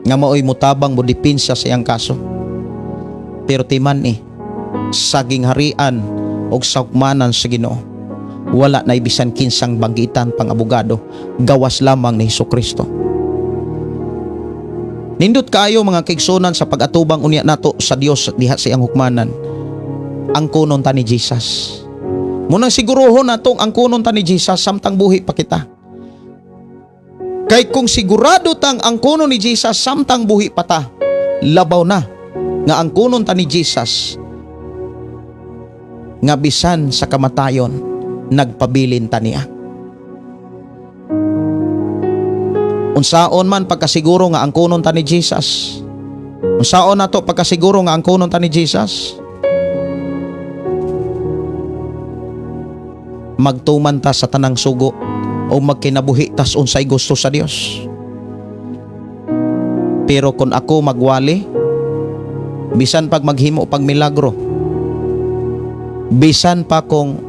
nga maoy mutabang mo depensa sa iyang kaso. Pero timan eh sa gingharian og sa hukmanan sa Ginoo, wala na bisan kinsang banggitan pang abogado gawas lamang ni Hesus Kristo. Nindot kaayo, mga kaigsunan, sa pag-atubang unya nato sa Dios diha sa iyang hukmanan. Ang kunon ta ni Jesus. Munang siguruhon natong ang kunon ta ni Jesus samtang buhi pa kita. Kay kung sigurado tang ang kunon ni Jesus samtang buhi pa ta, labaw na nga ang kunon ta ni Jesus nga bisan sa kamatayon nagpabilin ta niya. Unsaon man pagkasiguro nga ang kunon ta ni Jesus? Unsaon nato pagkasiguro nga ang kunon ta ni Jesus? Magtuman ta sa tanang sugo o magkinabuhi tas unsay gusto sa Dios. Pero kung ako magwali, bisan pag maghimo pag milagro, bisan pa kung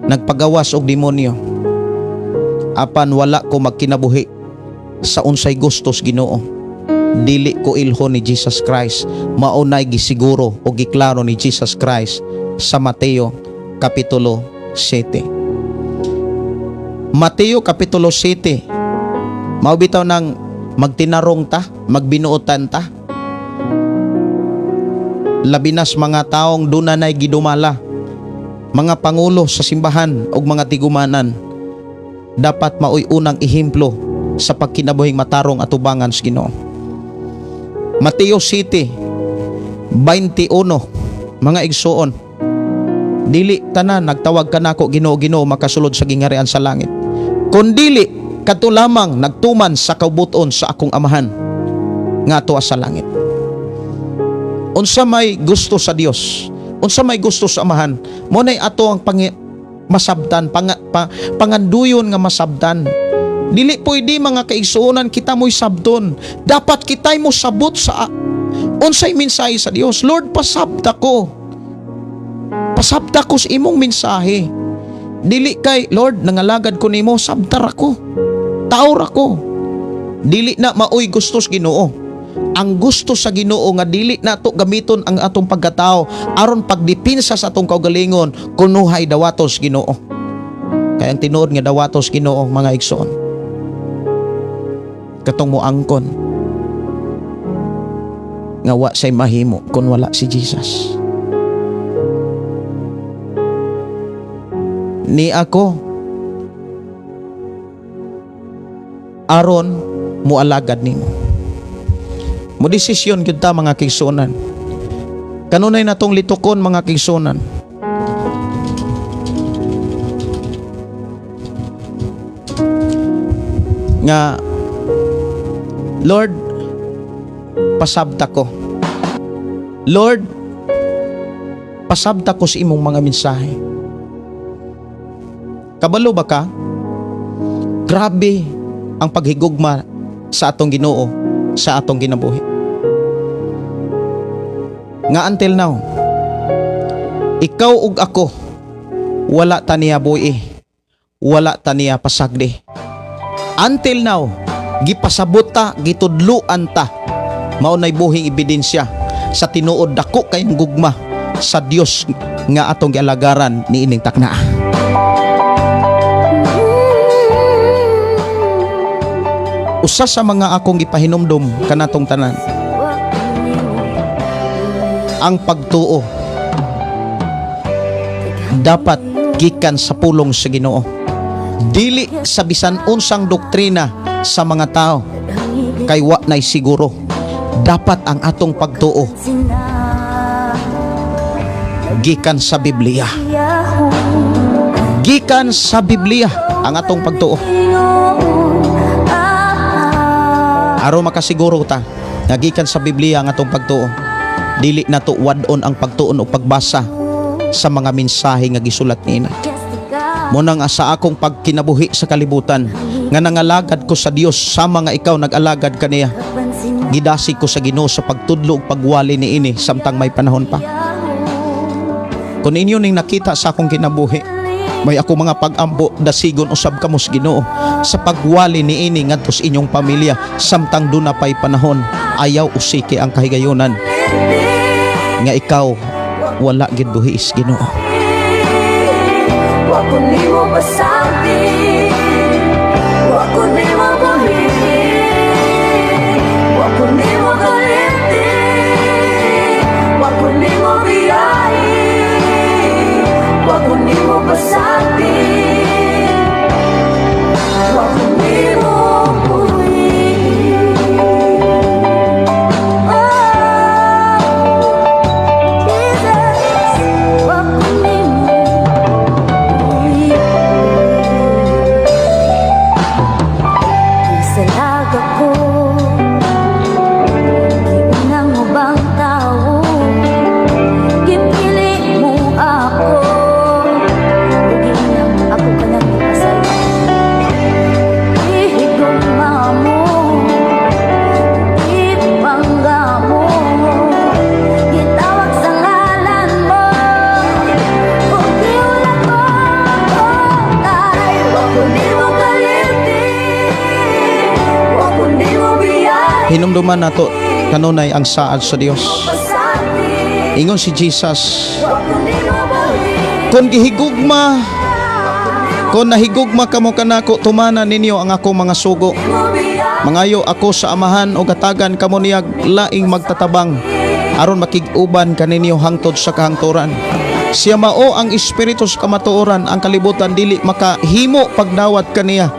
nagpagawas og demonyo, apan wala ko magkinabuhi sa unsay gustos Ginoo, dili ko ilho ni Jesus Christ. Mao nay gisiguro o giklaro ni Jesus Christ sa Mateo Kapitulo 7. Mateo Kapitulo 7. Mao bitaw nang magtinarong ta, magbinuotan ta, labi nas mga taong dunanay gidumala, mga pangulo sa simbahan ug mga tigumanan, dapat maoy unang ehemplo sa pagkinabuhing matarong atubangan sa Ginoo. Mateo 7:21. Mga igsuon, dili tanan nagtawag kanako, "Ginoo, Ginoo," makasulod sa gingharian sa langit, kundili kadto lamang nagtuman sa kabubut-on sa akong Amahan nga atua sa langit. Unsa may gusto sa Dios, unsa may gusto sa Amahan, mao nay ato ang masabtan, panganduyon nga masabtan. Dili pwede, mga kaigsuonan, kita mo'y sabton. Dapat kita'y mo sabot sa unsay mensahe sa Dios. "Lord, pasabta ko. Pasabta ko sa imong mensahe." Dili kay, "Lord, nangalagad ko nimo, sabtar ako. Taor ako." Dili na maoy gusto sa Ginoo. Ang gusto sa Ginoo nga dili nato gamiton ang atong pagkatao aron pagdipinsa sa atong kaugalingon, kunuhay dawatos Ginoo. Kay ang tinuod nga dawatos Ginoo, mga igsoon, katong moangkon nga wa say mahimo kung wala si Jesus. Ni ako aron mualagad nimo. Mo desisyon gyud ta, mga kaigsuonan. Kanunay natong litukon, mga kaigsuonan. Nga, "Lord, pasabta ko. Lord, pasabta ko sa imong mga mensahe." Kabalo ba ka? Grabe ang paghigugma sa atong Ginoo sa atong kinabuhi. Nga until now, ikaw ug ako, wala ta niya buhi, wala ta niya pasagdi. Until now, gipasabot ta, gitudluan ta. Mao nay buhing ebidensya sa tinuod dako kayong gugma sa Dios nga atong gialagaran niining takna. Usa sa mga akong gipahinumdom kanatong tanan, ang pagtuo dapat gikan sa pulong sa Ginoo, dili sa bisan unsang doktrina sa mga tao, kay wa nay siguro. Dapat ang atong pagtuo gikan sa Biblia, gikan sa Biblia ang atong pagtuo, aron makasiguro ta nga gikan sa Biblia ang atong pagtuo. Dili nato wad-on ang pagtuon o pagbasa sa mga mensahe nga gisulat niina. Mao nang sa akong pagkinabuhi sa kalibutan nga nangalagad ko sa Dios, sama nga ikaw nag-alagad kaniya, gidasig ko sa Ginoo sa pagtudlo ug pagwali niini samtang may panahon pa. Kung inyo ning nakita sa akong kinabuhi, may ako mga pag-ampo, dasigon usab kamo sa Ginoo sa pagwali niini ngadto sa inyong pamilya samtang duna pay panahon. Ayaw usiki ang kahigayunan nga ikaw wala gid buhi is Ginoo. Wa ko nimo pasagdi, wa ko nimo buhi, wa ko nimo kalimti, wa ko nimo biyahi, wa ko nimo pasagdi, wa ko nimo buhi. Oh, Jesus, wa ko nimo buhi. Gisalag ako, giunang ubang tao, gipili mo ako, ug giunang ako ka nang gipasaylo. Gihigugma mo, gipangga mo, gitawag sa ngalan mo, ug gihulat mo ako kay wa ko nimo kalimti, wa ko nimo biyahi. Hinumduman nato kanunay ang saad sa Dios. Pasagdi, Ingon si Jesus, wa ko nimo buhi. Kung nahigugma kamo kanako, tumana ninyo ang akong mga sugo. Nimo biyahi. Mangayo ako sa Amahan o gatagan kamo niyag laing magtatabang aron makig-uban kaninyo hangtod sa kahangturan. Siya mao ang Espiritu sa kamatuoran, ang kalibutan dili makahimo pagdawat kaniya,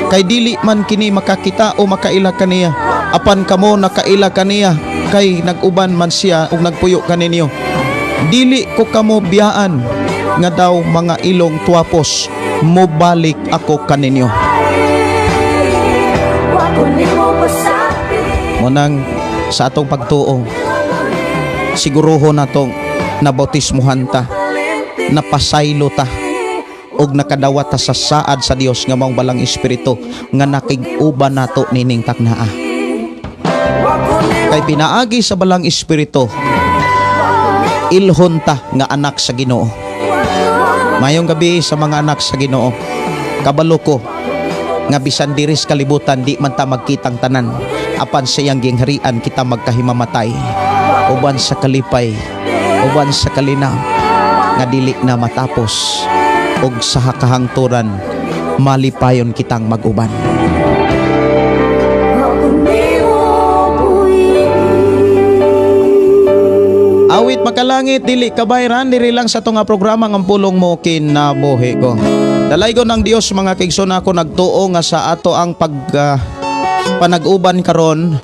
kay dili man kini makakita o makaila kaniya. Apan kamo nakaila kaniya, kay nag-uban man siya ug nagpuyo kaninyo. Dili ko kamo biyaan nga daw mga ilong tuwapos, mobalik ako kaninyo. Wa ko nimo pasakit. Munang sa atong pagtuo, siguruho natong nabautismuhan ta, napasaylo ta, og nakadawat ta sa saad sa Dios nga maong Balaang Espiritu nga nakig-uban nato nining taknaa. Kay pinaagi sa Balaang Espiritu, ilhon ta nga anak sa Ginoo. Mayong gabi sa mga anak sa Ginoo. Kabalo ko nga bisan diris kalibutan di man ta magkitang tanan, apan sa iyang gingharian kita magkahimamatay uban sa kalipay, uban sa kalinaw nga dili na matapos, ug sa kahangturan malipayon kitang mag-uban. Wa ko nimo buhi. Awit makalangit, dili kabayran, diri lang sa tunga programa ng Pulong Mo Kinabuhi Ko. Dalaygon ng Dios, mga kaigsoon, ako nagtuo nga sa ato ang pag panag-uban karon,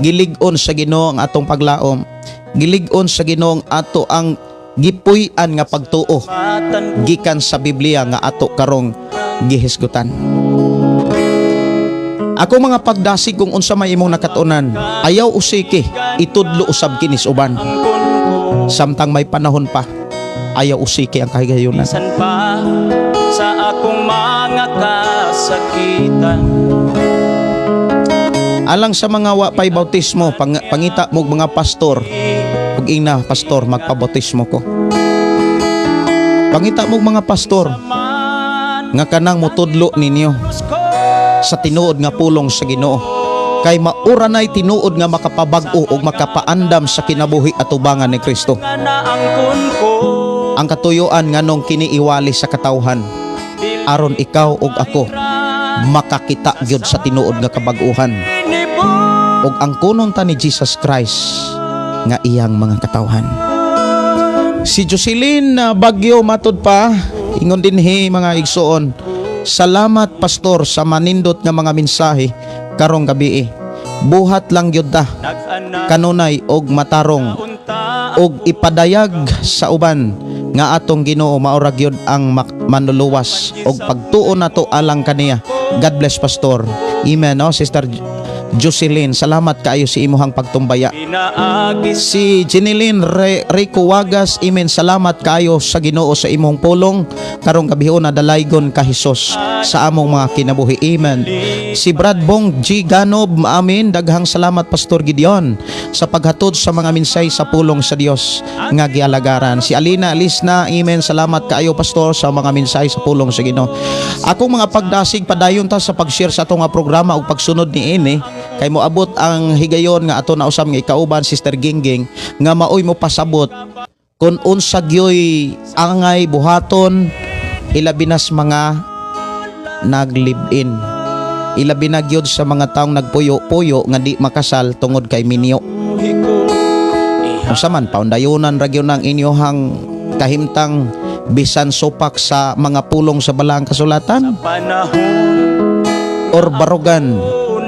gilig-on sa Ginoo ang atong paglaom. Gilig-on sa Ginoo ang ato ang gipuy-an nga pagtuo gikan sa Biblia nga ato karong gihisgutan. Ako mga pagdasig, kung unsa may imong nakatunan, ayaw usiki, itudlo usab kini sa uban. Samtang may panahon pa, ayaw usiki ang kahigayunan. Bisan pa sa akong mga kasakitan. Alang sa mga wa pay bautismo, pangita mo og mga pastor. Ug ingna, "Pastor, magpabautismo ko." Pangita mo og mga pastor Man nga kanang mutudlo ninyo sa tinuod nga pulong sa Ginoo. Kay maura nay tinuod nga makapabag-o ug makapaandam sa kinabuhi atubangan ni Kristo. Nga naangkon ko. Ang katuyuan nganong kini iwali sa katawhan aron ikaw ug ako makakita gyud sa tinuod nga kabag-uhan ug ang kunon ta ni Jesus Christ nga iyang mga katawhan. Si Jocelyn na Bagyo matud pa, ingon dinhi, mga igsoon, "Salamat, pastor, sa manindot nga mga mensahe karong gabi. Buhat lang gyud ta Nag-anak kanunay og matarong unta og ipadayag sa uban nga atong Ginoo maura gyud ang manluluwas og pagtuo nato alang kaniya. God bless, pastor." Amen, no, Sister Jocelyn, salamat kaayo sa imuhang pagtumbaya. Pinaagi Si Jeneline Rico Wagas, amen, salamat kaayo sa Ginoo sa imong pulong karong gabiuna, dalaygon ka Hesus sa among mga kinabuhi. Amen. Si Brad Bong G. Ganob, amen, daghang salamat, Pastor Gideon, sa paghatod sa mga minsay sa pulong sa Dios nga gialagaran. Si Alina Alisna, amen, salamat kaayo, Pastor, sa mga minsay sa pulong sa Ginoo. Akong mga pagdasig, padayon ta sa pag-share sa atong nga programa ug pagsunod niini kay moabot ang higayon nga ato na usab nga ikauban, Sister Gingging, nga maoy mo pasabot kung unsa gyoy angay buhaton, ilabi nas mga nag-live-in, ilabi na gyud sa mga taong nagpuyo-puyo nga di makasal tungod kay minyo. Ko. Unsa man, paundayunan ra gyud ang inyohang kahimtang bisan supak sa mga pulong sa Balaang Kasulatan Panahon or barugan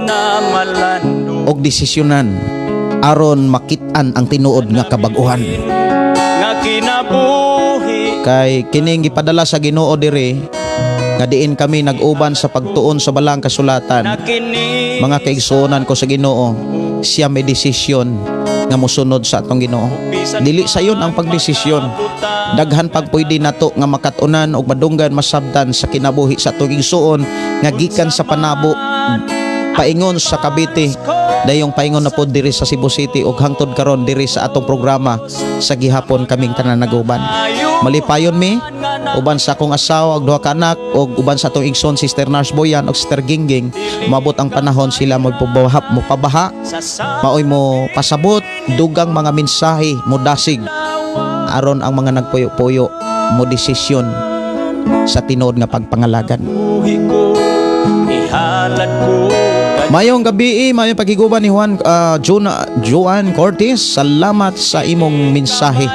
na malando og desisyonan aron makit-an ang tinuod nga kabag-uhan. Nga kinabuhi. Kay kining gipadala sa Ginoo diri nga diin kami nag-uban sa pagtuon sa Balaang Kasulatan. Na kini Mga kaigsuonan ko sa Ginoo, siya may desisyon nga mosunod sa atong Ginoo. Dili sayon ang pagdesisyon. Daghan pag pwede nato nga makat-unan ug madunggan, masabtan sa kinabuhi sa atong igsuon nga gikan sa Panabo paingon sa Cavite, dayong paingon na pod diri sa Cebu City ug hangtod karon diri sa atong programa sa gihapon kaming tanan naguban. Malipayon mi uban sa akong asawa ug duha ka anak ug uban sa atong igsoon Sister Nurse Boyan ug Sister Gingging. Moabot ang panahon sila mo pabaha, maoy mo pasabot dugang mga mensahe, mo dasig aron ang mga nagpuyo-puyo mo desisyon sa tinuod nga pagpangalagan. Buhi ko ihalad ko. Mayong gabi, mayong pagkiguban ni Juan Juan Cortez. Salamat sa imong mensahe.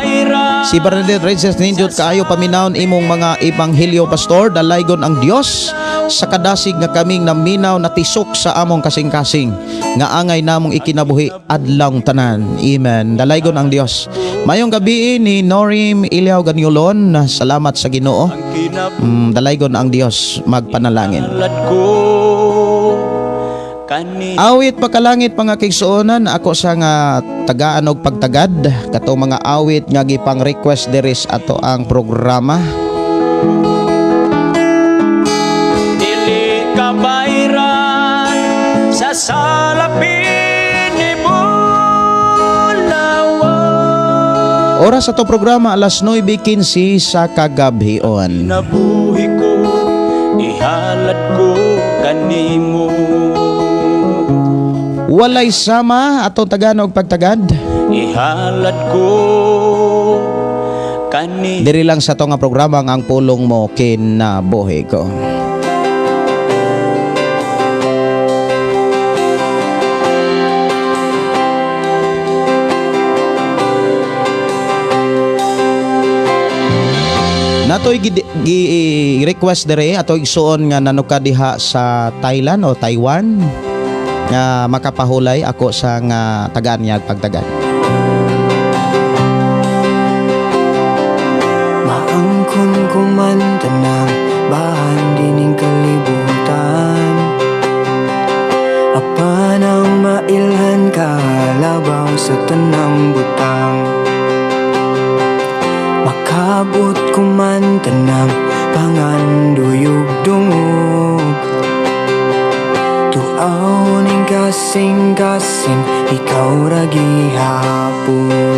Si Bernadette Reyes, nindot kaayo paminawon imong mga ebanghelyo, pastor. Dalaygon ang Dios sa kadasig nga kaming naminaw, natisok sa among kasing-kasing nga angay namong ikinabuhi adlawng tanan. Amen. Dalaygon ang Dios. Mayong gabi ni Norim Ilyaw Ganyulon. Salamat sa Ginoo. Dalaygon ang Dios, magpanalangin. Ko kani. Awit pakalangit, mga kaigsuonan, ako sa nga tagaan og pagtagad kato mga awit nga gipang request diri sa ato ang programa. Dili ka bayran sa salapin ni Bulawan. Oras ato programa, alas 9:15 sa kagabhion. Nabuhi ko, ihalad ko kanimo. Walay sama ato tagaan og pagtagad. Ihalad ko kani. Diri lang sa ato nga programa nga Ang Pulong Mo Kinabuhi Ko. Natoy gi request dere ato igsuon nga nanuka diha sa Thailand o Taiwan nga makapahulay, ako sa nga tagaan niya pagtagan. Maangkon ko man tanang bahan dining kalibutan, apan ang mailhan ka labaw sa tanang butang. Makabot ko man tanang panganduyog dungog, Tuaw ning kasing-kasing, ikaw ra gihapon.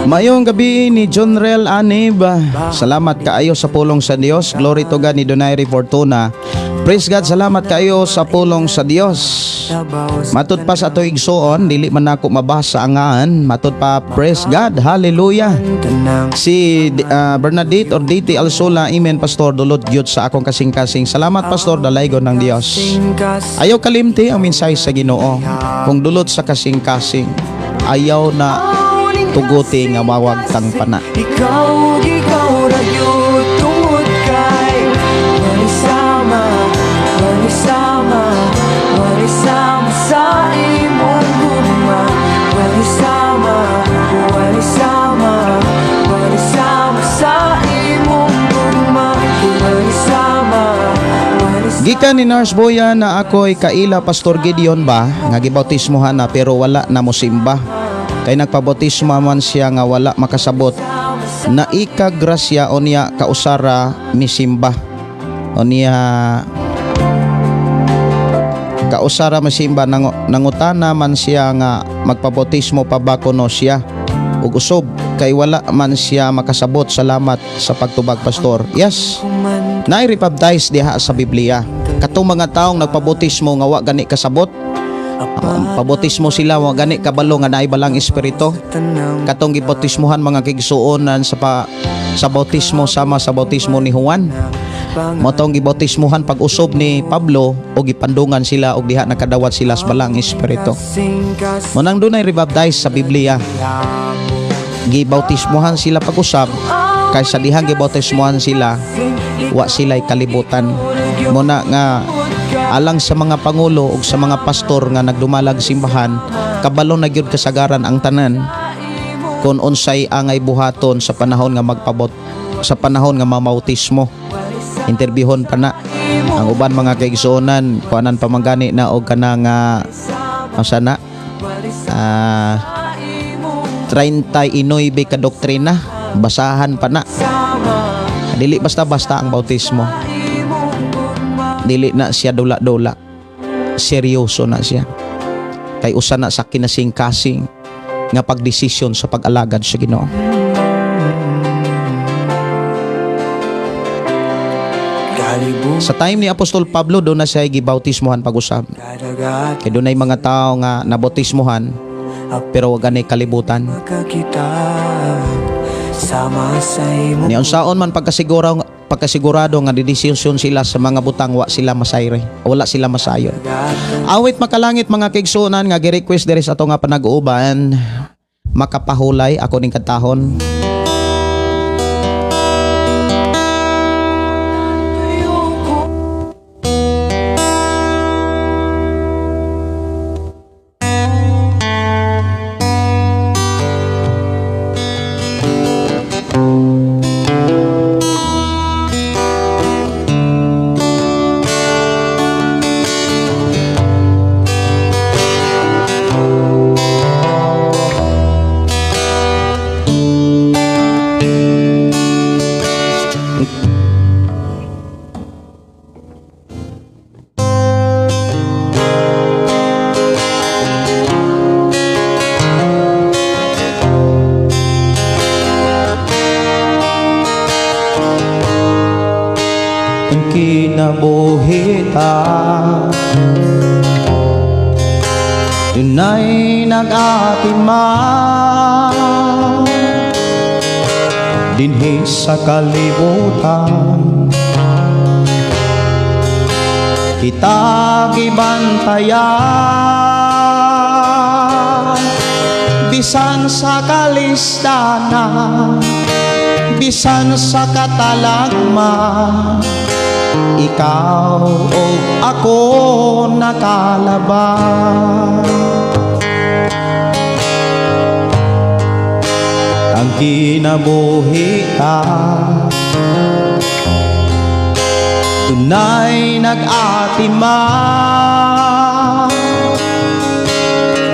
Mayong gabi ni John Rel Anib. Salamat kaayo sa pulong sa Dios. Glory to God ni Donaire Fortuna. Praise God, salamat kaayo sa pulong sa Dios. Matud pa sa ato igsuon, dili man nako mabasa angaan. Matud pa, praise God, hallelujah. Si Bernadette or DT Alsola, amen, pastor, dulot gyud sa akong kasing-kasing. Salamat, pastor, dalaygon ng Dios. Ayaw kalimti ang mensahe sa Ginoo. Kung dulot sa kasing-kasing, ayaw na tuguti nga mawagtang pana. Ikaw, ikaw ra gyud tungod kay walay sama, walay sama, walay sama sa imong gugma. Walay sama, walay sama, walay sama sa imong gugma. Walay sama, walay sama. Gikan ni Nurse Boya na ako'y kaila Pastor Gideon ba nga gibautismohan na pero wala na mosimba. Kay nagpabautismo man siya nga wala makasabot. Na ikagrasya o niya kausara misimba. O niya kausara misimba, nangutana man siya nga magpabautismo pa ba kuno siya ug usob kay wala man siya makasabot. Salamat sa pagtubag, pastor. Yes. Naay rebaptize diha sa Biblia. Katong mga taong nagpabautismo nga wa gani kasabot, pabautismo sila wa gani kabalo nga naay balang espiritu. Katong gibautismuhan, mga kaigsuonan, sa bautismo sama sa bautismo ni Juan. Mao tong gibautismuhan pag-usob ni Pablo o gipandungan sila og diha nakadawat sila sa balang espiritu. Munang dunay rebaptize sa Biblia. Gibautismuhan sila pag-usab kaysa dihang gibautismuhan sila wa sila'y kalibutan. Muna nga alang sa mga pangulo ug sa mga pastor nga nagdumalag simbahan, kabalo na gyud kasagaran ang tanan kung unsay angay buhaton sa panahon nga magpabot, sa panahon nga mamautismo. Interbyuhon pa na ang uban, mga kaigsuonan, kuanan pa man gani na og kanang asa na 39 ka doktrina, basahan pa na. Dili basta-basta ang bautismo. Dili na siya dula-dula, seryoso na siya kay usa na sa kinasing-kasing nga pagdesisyon sa pag-alagad sa Ginoo. Kalibutan. Sa time ni Apostol Pablo, doon na siya gibautismohan pag-usab. Kadagat. Kay dunay mga tao nga nabautismohan pero wa gani kalibutan. Makakita sama sa imo. Ni unsaon man pagkasigurado nga didesisyon sila sa mga butang, wa sila masayre, wala sila masayon. Dagat. Awit makalangit, mga kaigsuonan, nga gi-request diri sa ato nga panag-uuban, "Makapahulay", ako ning kantahon. Ang kinabuhi ta, dunay nag-atiman dinhi sa kalibutan. Kita gibantayan bisan sa kalisdanan, bisan sa katalagman, ikaw o ako nakalabang. Ang kinabuhi ta, dunay nag-atiman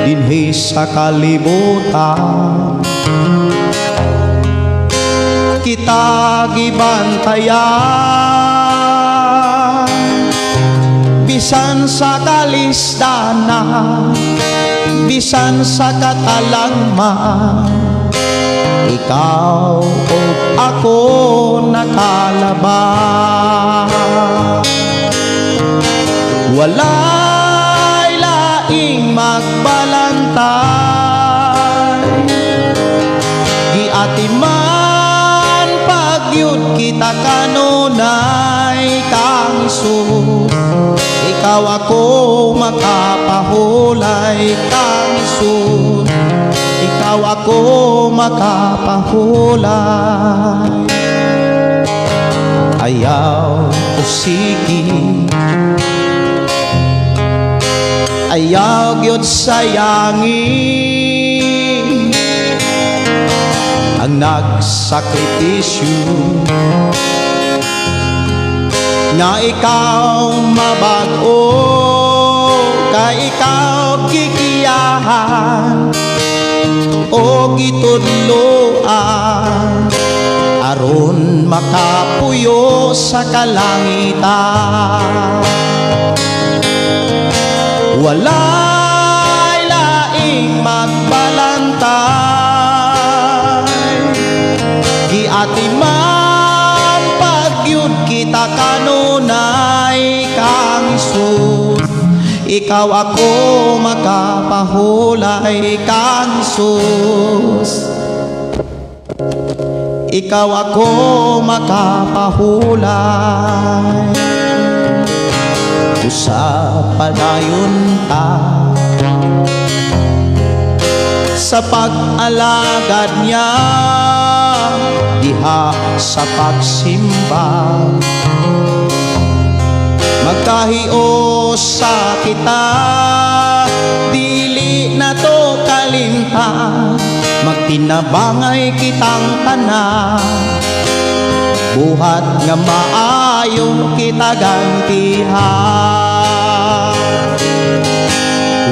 dinhi sa kalibutan. Kita gibantayan bisan sa kalisdanan, bisan sa katalagman, ikaw o ako nakalabang. Walay laing magbalantay, giatiman pagyud kita kanunay kang Hesus. Ikaw ako makapahulay kang Hesus. Ikaw ako makapahulay. Ayaw usiki, ayaw gyud sayangi ang nagsakripisyo nga ikaw mabag-o, kay ikaw gigiyahan o gitudloan aron makapuyo sa kalangitan. Walay laing magbalantay, giatiman pagyud kita kanunay kang Hesus. Ikaw ako makapahulay kang Hesus. Ikaw ako makapahulay. Usa padayon ta sa pag-alagad niya diha sa pagsimba. Magkahiusa kita, dili na to kalimtan. Magtinabangay kitang tanan, buhat nga maayo kita gantihan.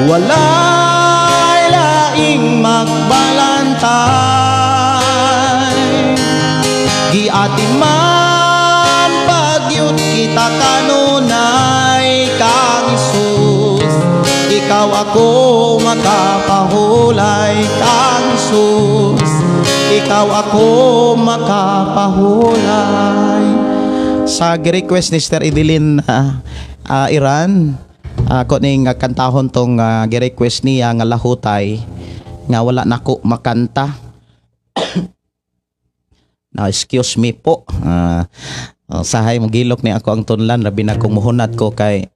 Walay laing magbalantay, giatiman pagyud kita kanunay kang Hesus. Ikaw ako makapahulay kang Hesus. Ikaw ako makapahulay. Sa gi-request ni Sister Edeline Iran, ako ning kantahon tong gi-request niya nga "Lahutay" nga wala nako makanta. Now, excuse me po. Sahay mo gilok ni ako ang tunlan, labi na kung muhunat ko kay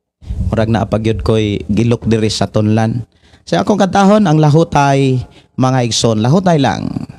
murag naa pa gyud ko'y gilok diri sa tunlan. Sa akong kantahon ang "Lahutay", mga igsoon, lahutay lang.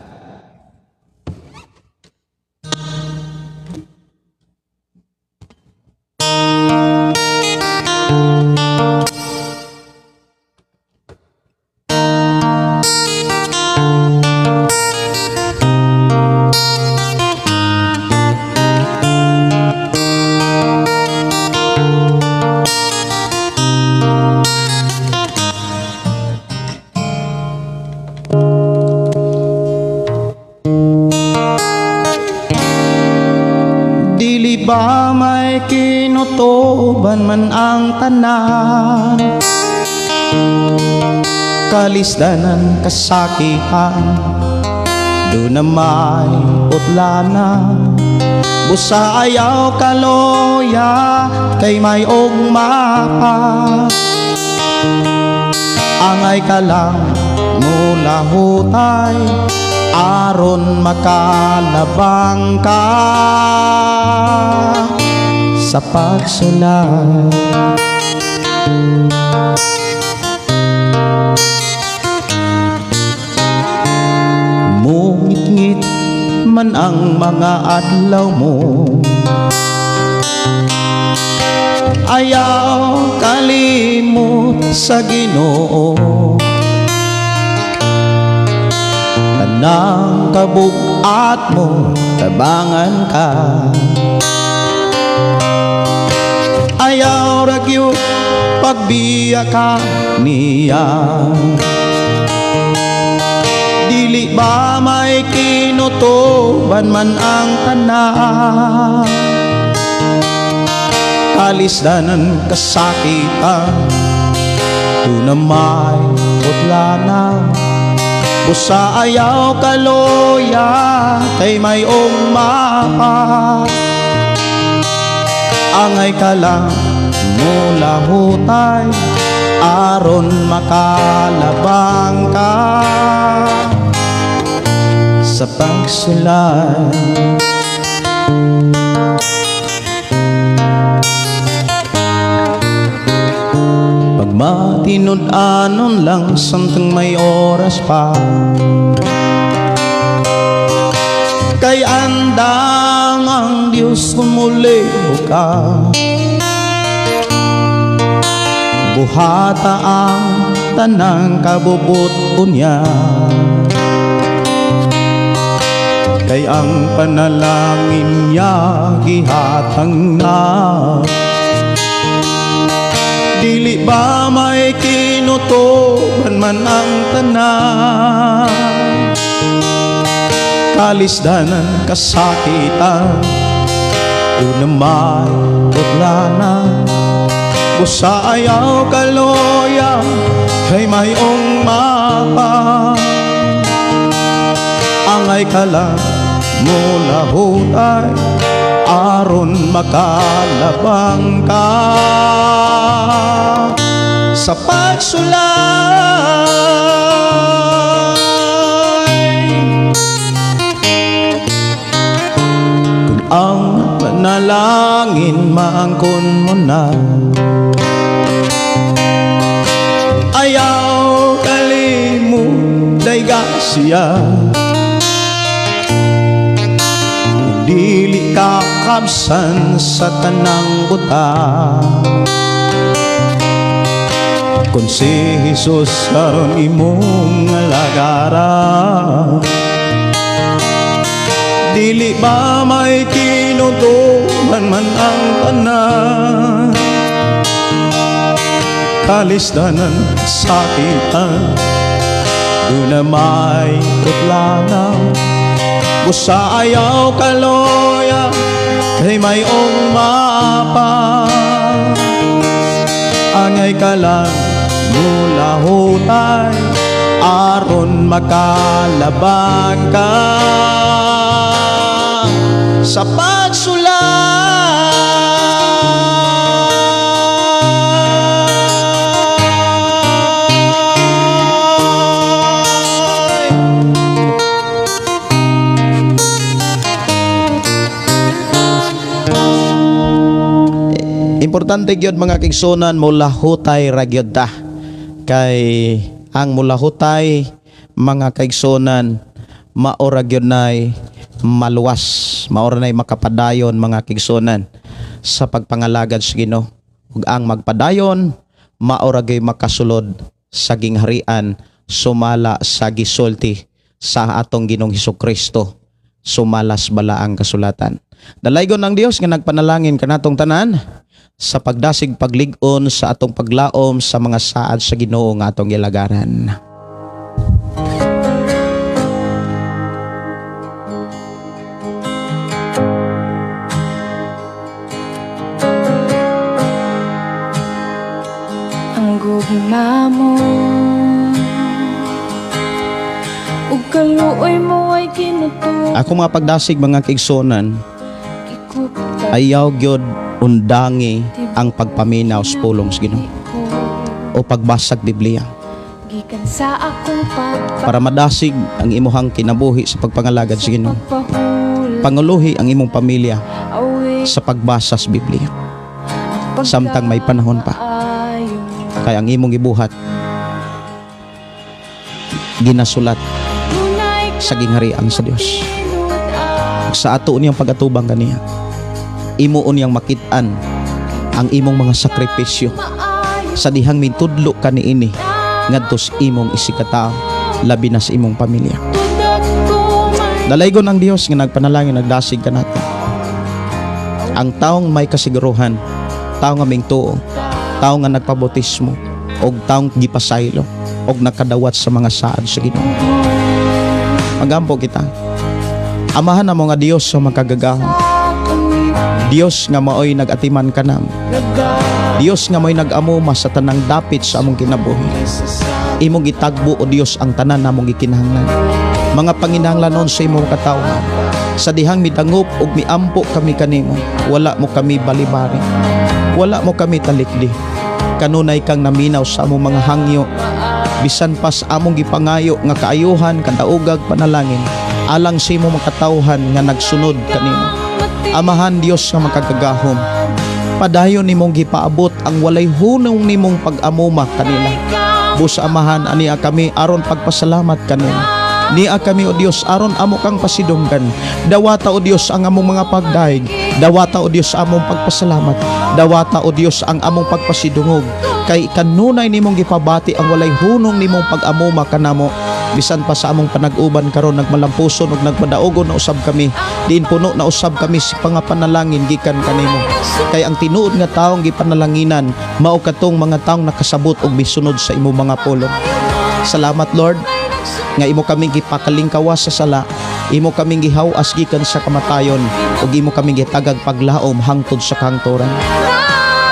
Dili ba may kinutuban man ang tanan? Kalisdanan, kasakitan, duna may utlana. Busa ayaw kaloya kay may mapa. Angay ka lang mulahutay aron makalabang ka sa pagsulay. Mungitngit man ang mga adlaw mo, ayaw kalimot sa Ginoo. Tanang kabugat mo, tabangan ka. Ayaw ra gyud pagbiya ka niya. Dili ba may kinutuban man ang tanan? Kalisdanan, kasakitan, duna may utlana. Busa ayaw kaloya kay may mapa. Angay ka lang mulahutay aron makalabang ka sa pagsulay. Pagmatinud-anon lang samtang may oras pa, kay andam ang Diyos kung muli ka. Buhata ang tanang kabubut-on niya, kay ang panalangin niya gihatag na. Dili ba may kinutuban man ang tanan? Kalisdanan, kasakitan, duna may utlana. Busa ayaw kaloya kay mayong mapa. Angay ka lang mulahutay aron makalabang ka sa pagsulay. Kung ang panalangin maangkon mo na, ayaw kalimot dayga siya. Dili ka kabsan sa tanang buta kung si Jesus karon imong alagaran. Dili ba may kinutuban man ang tanan? Kalisdanan, sakitan, duna may utlana. Busa ayaw kaloya kay mayong mapa. Angay ka lang mulahutay aron makalabang ka sa pagsulay. Importante gyud, mga kaigsuonan, mulahutay ra gyud ta. Kay ang mulahutay, mga kaigsuonan, mao ra gyud nay maluwas, mao ra nay makapadayon, mga kaigsuonan, sa pagpangalagad sa Ginoo. Ug ang magpadayon, mao ra gyud makasulod sa gingharian sumala sa gisulti sa atong Ginoong Hesus Kristo sumalas balaang kasulatan. Dalaygon ng Dios nga nagpanalangin kanatong tanan sa pagdasig paglig-on sa atong paglaom sa mga saad sa Ginoo nga atong gilagaran. Ang gugma mo ug kaluoy mo ay kinutukan. Ako mga pagdasig, mga kaigsuonan, ayaw gyud undangi ang pagpaminaw sa pulong sa Ginoo o pagbasag Biblia Gikan sa akong pagpa para madasig ang imuhang kinabuhi sa pagpangalagad sa Ginoo. Pagpahula Panguluhi ang imong pamilya away sa pagbasa sa Biblia samtang may panahon pa. Pagkaayo. Kay ang imong gibuhat ginasulat Tunay sa gingharian sa Dios. tinud-an. Sa ato niyang pagatubang kaniya, imo niyang makit-an ang imong mga sakripisyo Maayo sa dihang mitudlo ka niini ngadto sa imong isigkatao, labi na sa imong pamilya. Tudak ko may Dalaygon ang Dios nga nagpanalangin, nagdasig kanato. Ang taong may kasiguruhan, tao nga mingtuo, tao nga nagpabautismo, og taong gipasaylo, og nakadawat sa mga saad sa Ginoo. Magampo kita. Amahan namo nga Dios sa makagagahom. Dios nga maoy nag-atiman kanamo. Dios nga maoy nag-amuma sa tanang dapit sa among kinabuhi. Imong gitagbo, o Dios, ang tanan namong gikinahanglan. Mga panginahanglanon sa imong katawhan. Sa dihang midangop ug miampo kami kanimo, wala mo kami balibari. Wala mo kami talikdi. Kanunay kang naminaw sa among mga hangyo, bisan pa sa among gipangayo nga kaayuhan, kadaugag panalangin alang sa imong mga katawhan nga nagsunod kanimo. Amahan Dios nga makagagahom, padayon nimong gipaabot ang walay hunong nimong pag-amuma kanila. Busa, Amahan, ania kami aron pagpasalamat kanimo. Nia kami, o Dios, aron amo kang pasidunggan. Dawata, o Dios, ang among mga pagdaig. Dawata, o Dios, among pagpasalamat. Dawata, o Dios, ang among pagpasidungog. Kay kanunay nimong gipabati ang walay hunong nimong pag-amuma kanamo. Bisan pa sa among panag-uban karon nagmalampuson ug nagpadaugon na usab kami. Diin puno na usab kami sa pangapanalangin gikan kanimo. Kay ang tinuod nga taong gipanalanginan mao katong mga taong nakasabot og misunod sa imong mga pulong. Salamat, Lord, nga imo kaming gipakalingkawas sa sala, imo kaming gihaw-as gikan sa kamatayon, ug imo kaming gitagag paglaom hangtod sa kahangturan.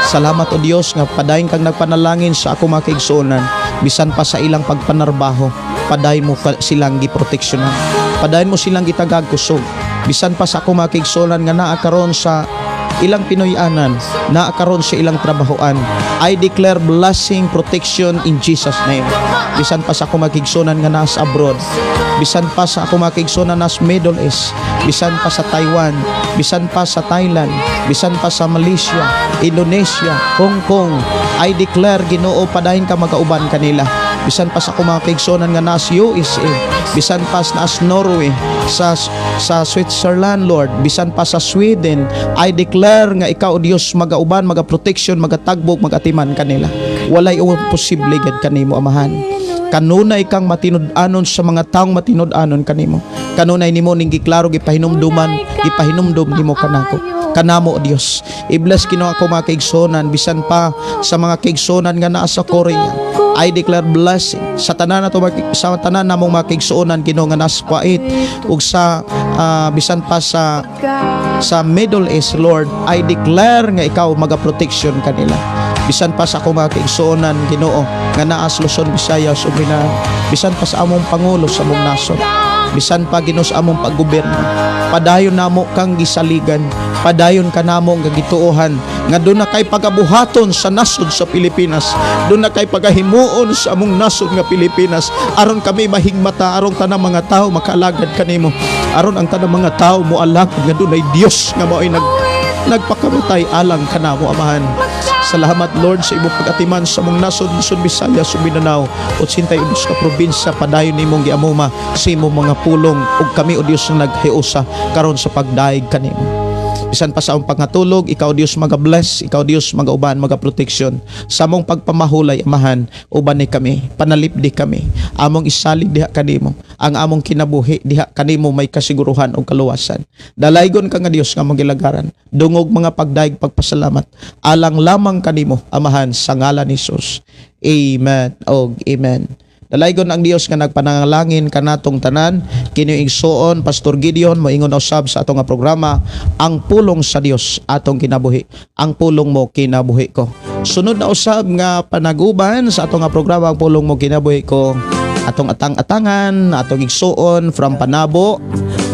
Salamat, o Dios, nga padayon kang nagpanalangin sa ako mga kaigsuonan bisan pa sa ilang pagpanarbaho, padayon mo silang giproteksyonan. Padayon mo silang gitagag kusog. Bisan pa sa ako mga kaigsuonan nga naa karon sa ilang Pinoyanan, naa karon sa ilang trabahoan, I declare blessing, protection in Jesus' name. Bisan pa sa ako mga kaigsuonan nga naa sa abroad, bisan pa sa ako mga kaigsuonan nas Middle East, bisan pa sa Taiwan, bisan pa sa Thailand, bisan pa sa Malaysia, Indonesia, Hong Kong, I declare, Ginoo, padayon ka magauban kanila. Bisan pa sa akong mga kaigsuonan nga nas USA, bisan pa sa nas Norway, sa Switzerland, Lord, bisan pa sa Sweden, I declare nga ikaw, O Dios, magauban, maga-protection, magatagbog, magatiman kanila. Walay imposible gid kanimo, Amahan. Kanunay kang matinud-anon sa mga taong matinud-anon kanimo. Kanunay nimo ning giklaro, gipahinumduman, gipahinumdum nimo kanako. Kanamo, O Dios. I-bless Ginoo ako mga kaigsuonan bisan pa sa mga kaigsuonan nga naa sa Korea. I declare blessing sa tanan nato sa tanan namong mga kaigsuonan, Ginoo, nga nasa Kuwait ug sa bisan pa sa Middle East, Lord, I declare nga ikaw maga-protection kanila. Bisan pa sa akong mga kaigsuonan, Ginoo, nga naa sa Luzon, Visayas ug Mindanao, bisan pa sa among pangulo sa among nasod, bisan pa, Ginoo, sa among paggobyerno. Padayon namo kang gisaligan, padayon ka namo nga gituohan nga duna kay pagabuhaton sa nasod sa Pilipinas, duna kay pagahimuon sa among nasod nga Pilipinas aron kami mahigmata, aron tanang mga tao makaalagad kanimo, aron ang tanang mga tao moalagad nga dunay Dios nga mao'y nag Nagpakamatay alang kanamo, Amahan. Salamat, Lord, sa imong pag-atiman sa among nasod, Luzon, Visayas ug Mindanao, 82 ka probinsya. Padayon nimong giamuma sa imong mga pulong ug kami, o Dios, nga naghiusa karon sa pagdayeg kanimo. Bisan pa sa among pangatulog, ikaw, Dios, maga-bless, ikaw, Dios, magauban, maga-protection. Sa among pagpamahulay, Amahan, uban ni kami, panalipdi kami. Among isalig diha kanimo ang among kinabuhi, diha kanimo may kasiguruhan og kaluwasan. Dalaygon ka nga Dios nga among gilagaran. Dungog mga pagdayeg, pagpasalamat alang lamang kanimo, Amahan, sa ngalan ni Jesus. Amen og amen. Dalaygon ang Dios nga nagpanalangin kanatong tanan. Kini igsuon Pastor Gideon, moingon usab sa atong nga programa, Ang Pulong sa Dios Atong Kinabuhi. Ang pulong mo, kinabuhi ko. Sunod na usab nga panaguban sa atong nga programa, Ang Pulong Mo Kinabuhi Ko. Atong atang-atangan atong igsuon from Panabo,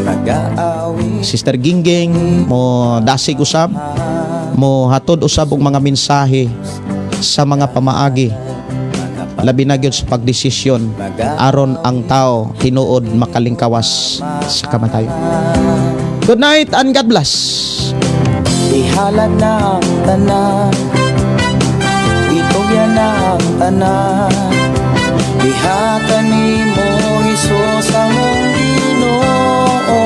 Nag-aawi Sister Gingging, mo dasig usab, mo hatod usab og mga mensahe sa mga pamaagi, labi na gyud sa pagdesisyon aron ang tao tinuod makalingkawas sa kamatayon. Good night and God bless. Ihalad na ang tanan, itugyan na ang tanan. Diha kanimo, Hesus, among Ginoo.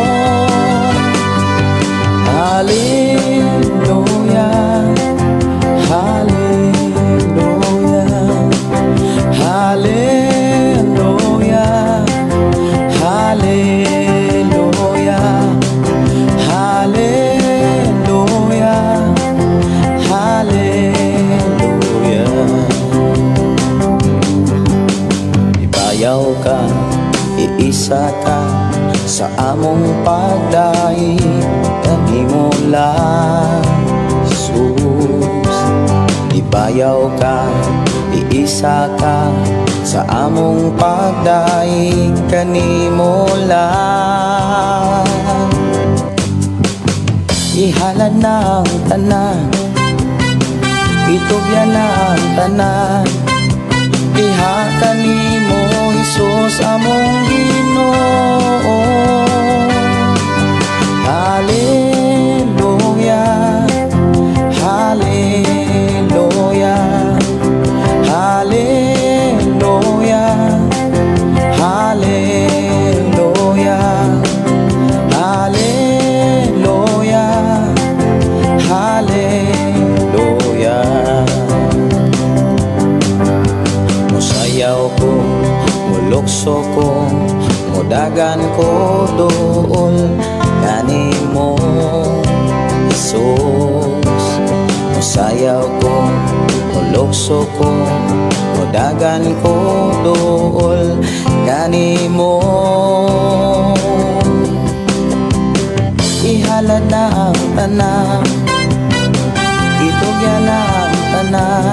Hallelujah, Hallelujah, Hallelujah, Hallelujah, Hallelujah, Hallelujah. Ibayaw ka, iisa ka sa among pagdayeg kanimo lang, Jesus. Ibayaw ka, iisa ka sa among pagdayeg kanimo lang. Ihalad na ang tanan, itugyan na ang tanan. Diha kanimo, Hesus, among Ginoo. Hallelujah, Hallelujah, Hallelujah, Hallelujah, Hallelujah, Hallelujah. Musayaw ko, mulukso ko, mudagan ko duol kanimo, Jesus. Musayaw ko, mulukso ko, mudagan ko duol kanimo. Ihalad na ang tanan, itugyan na ang tanan.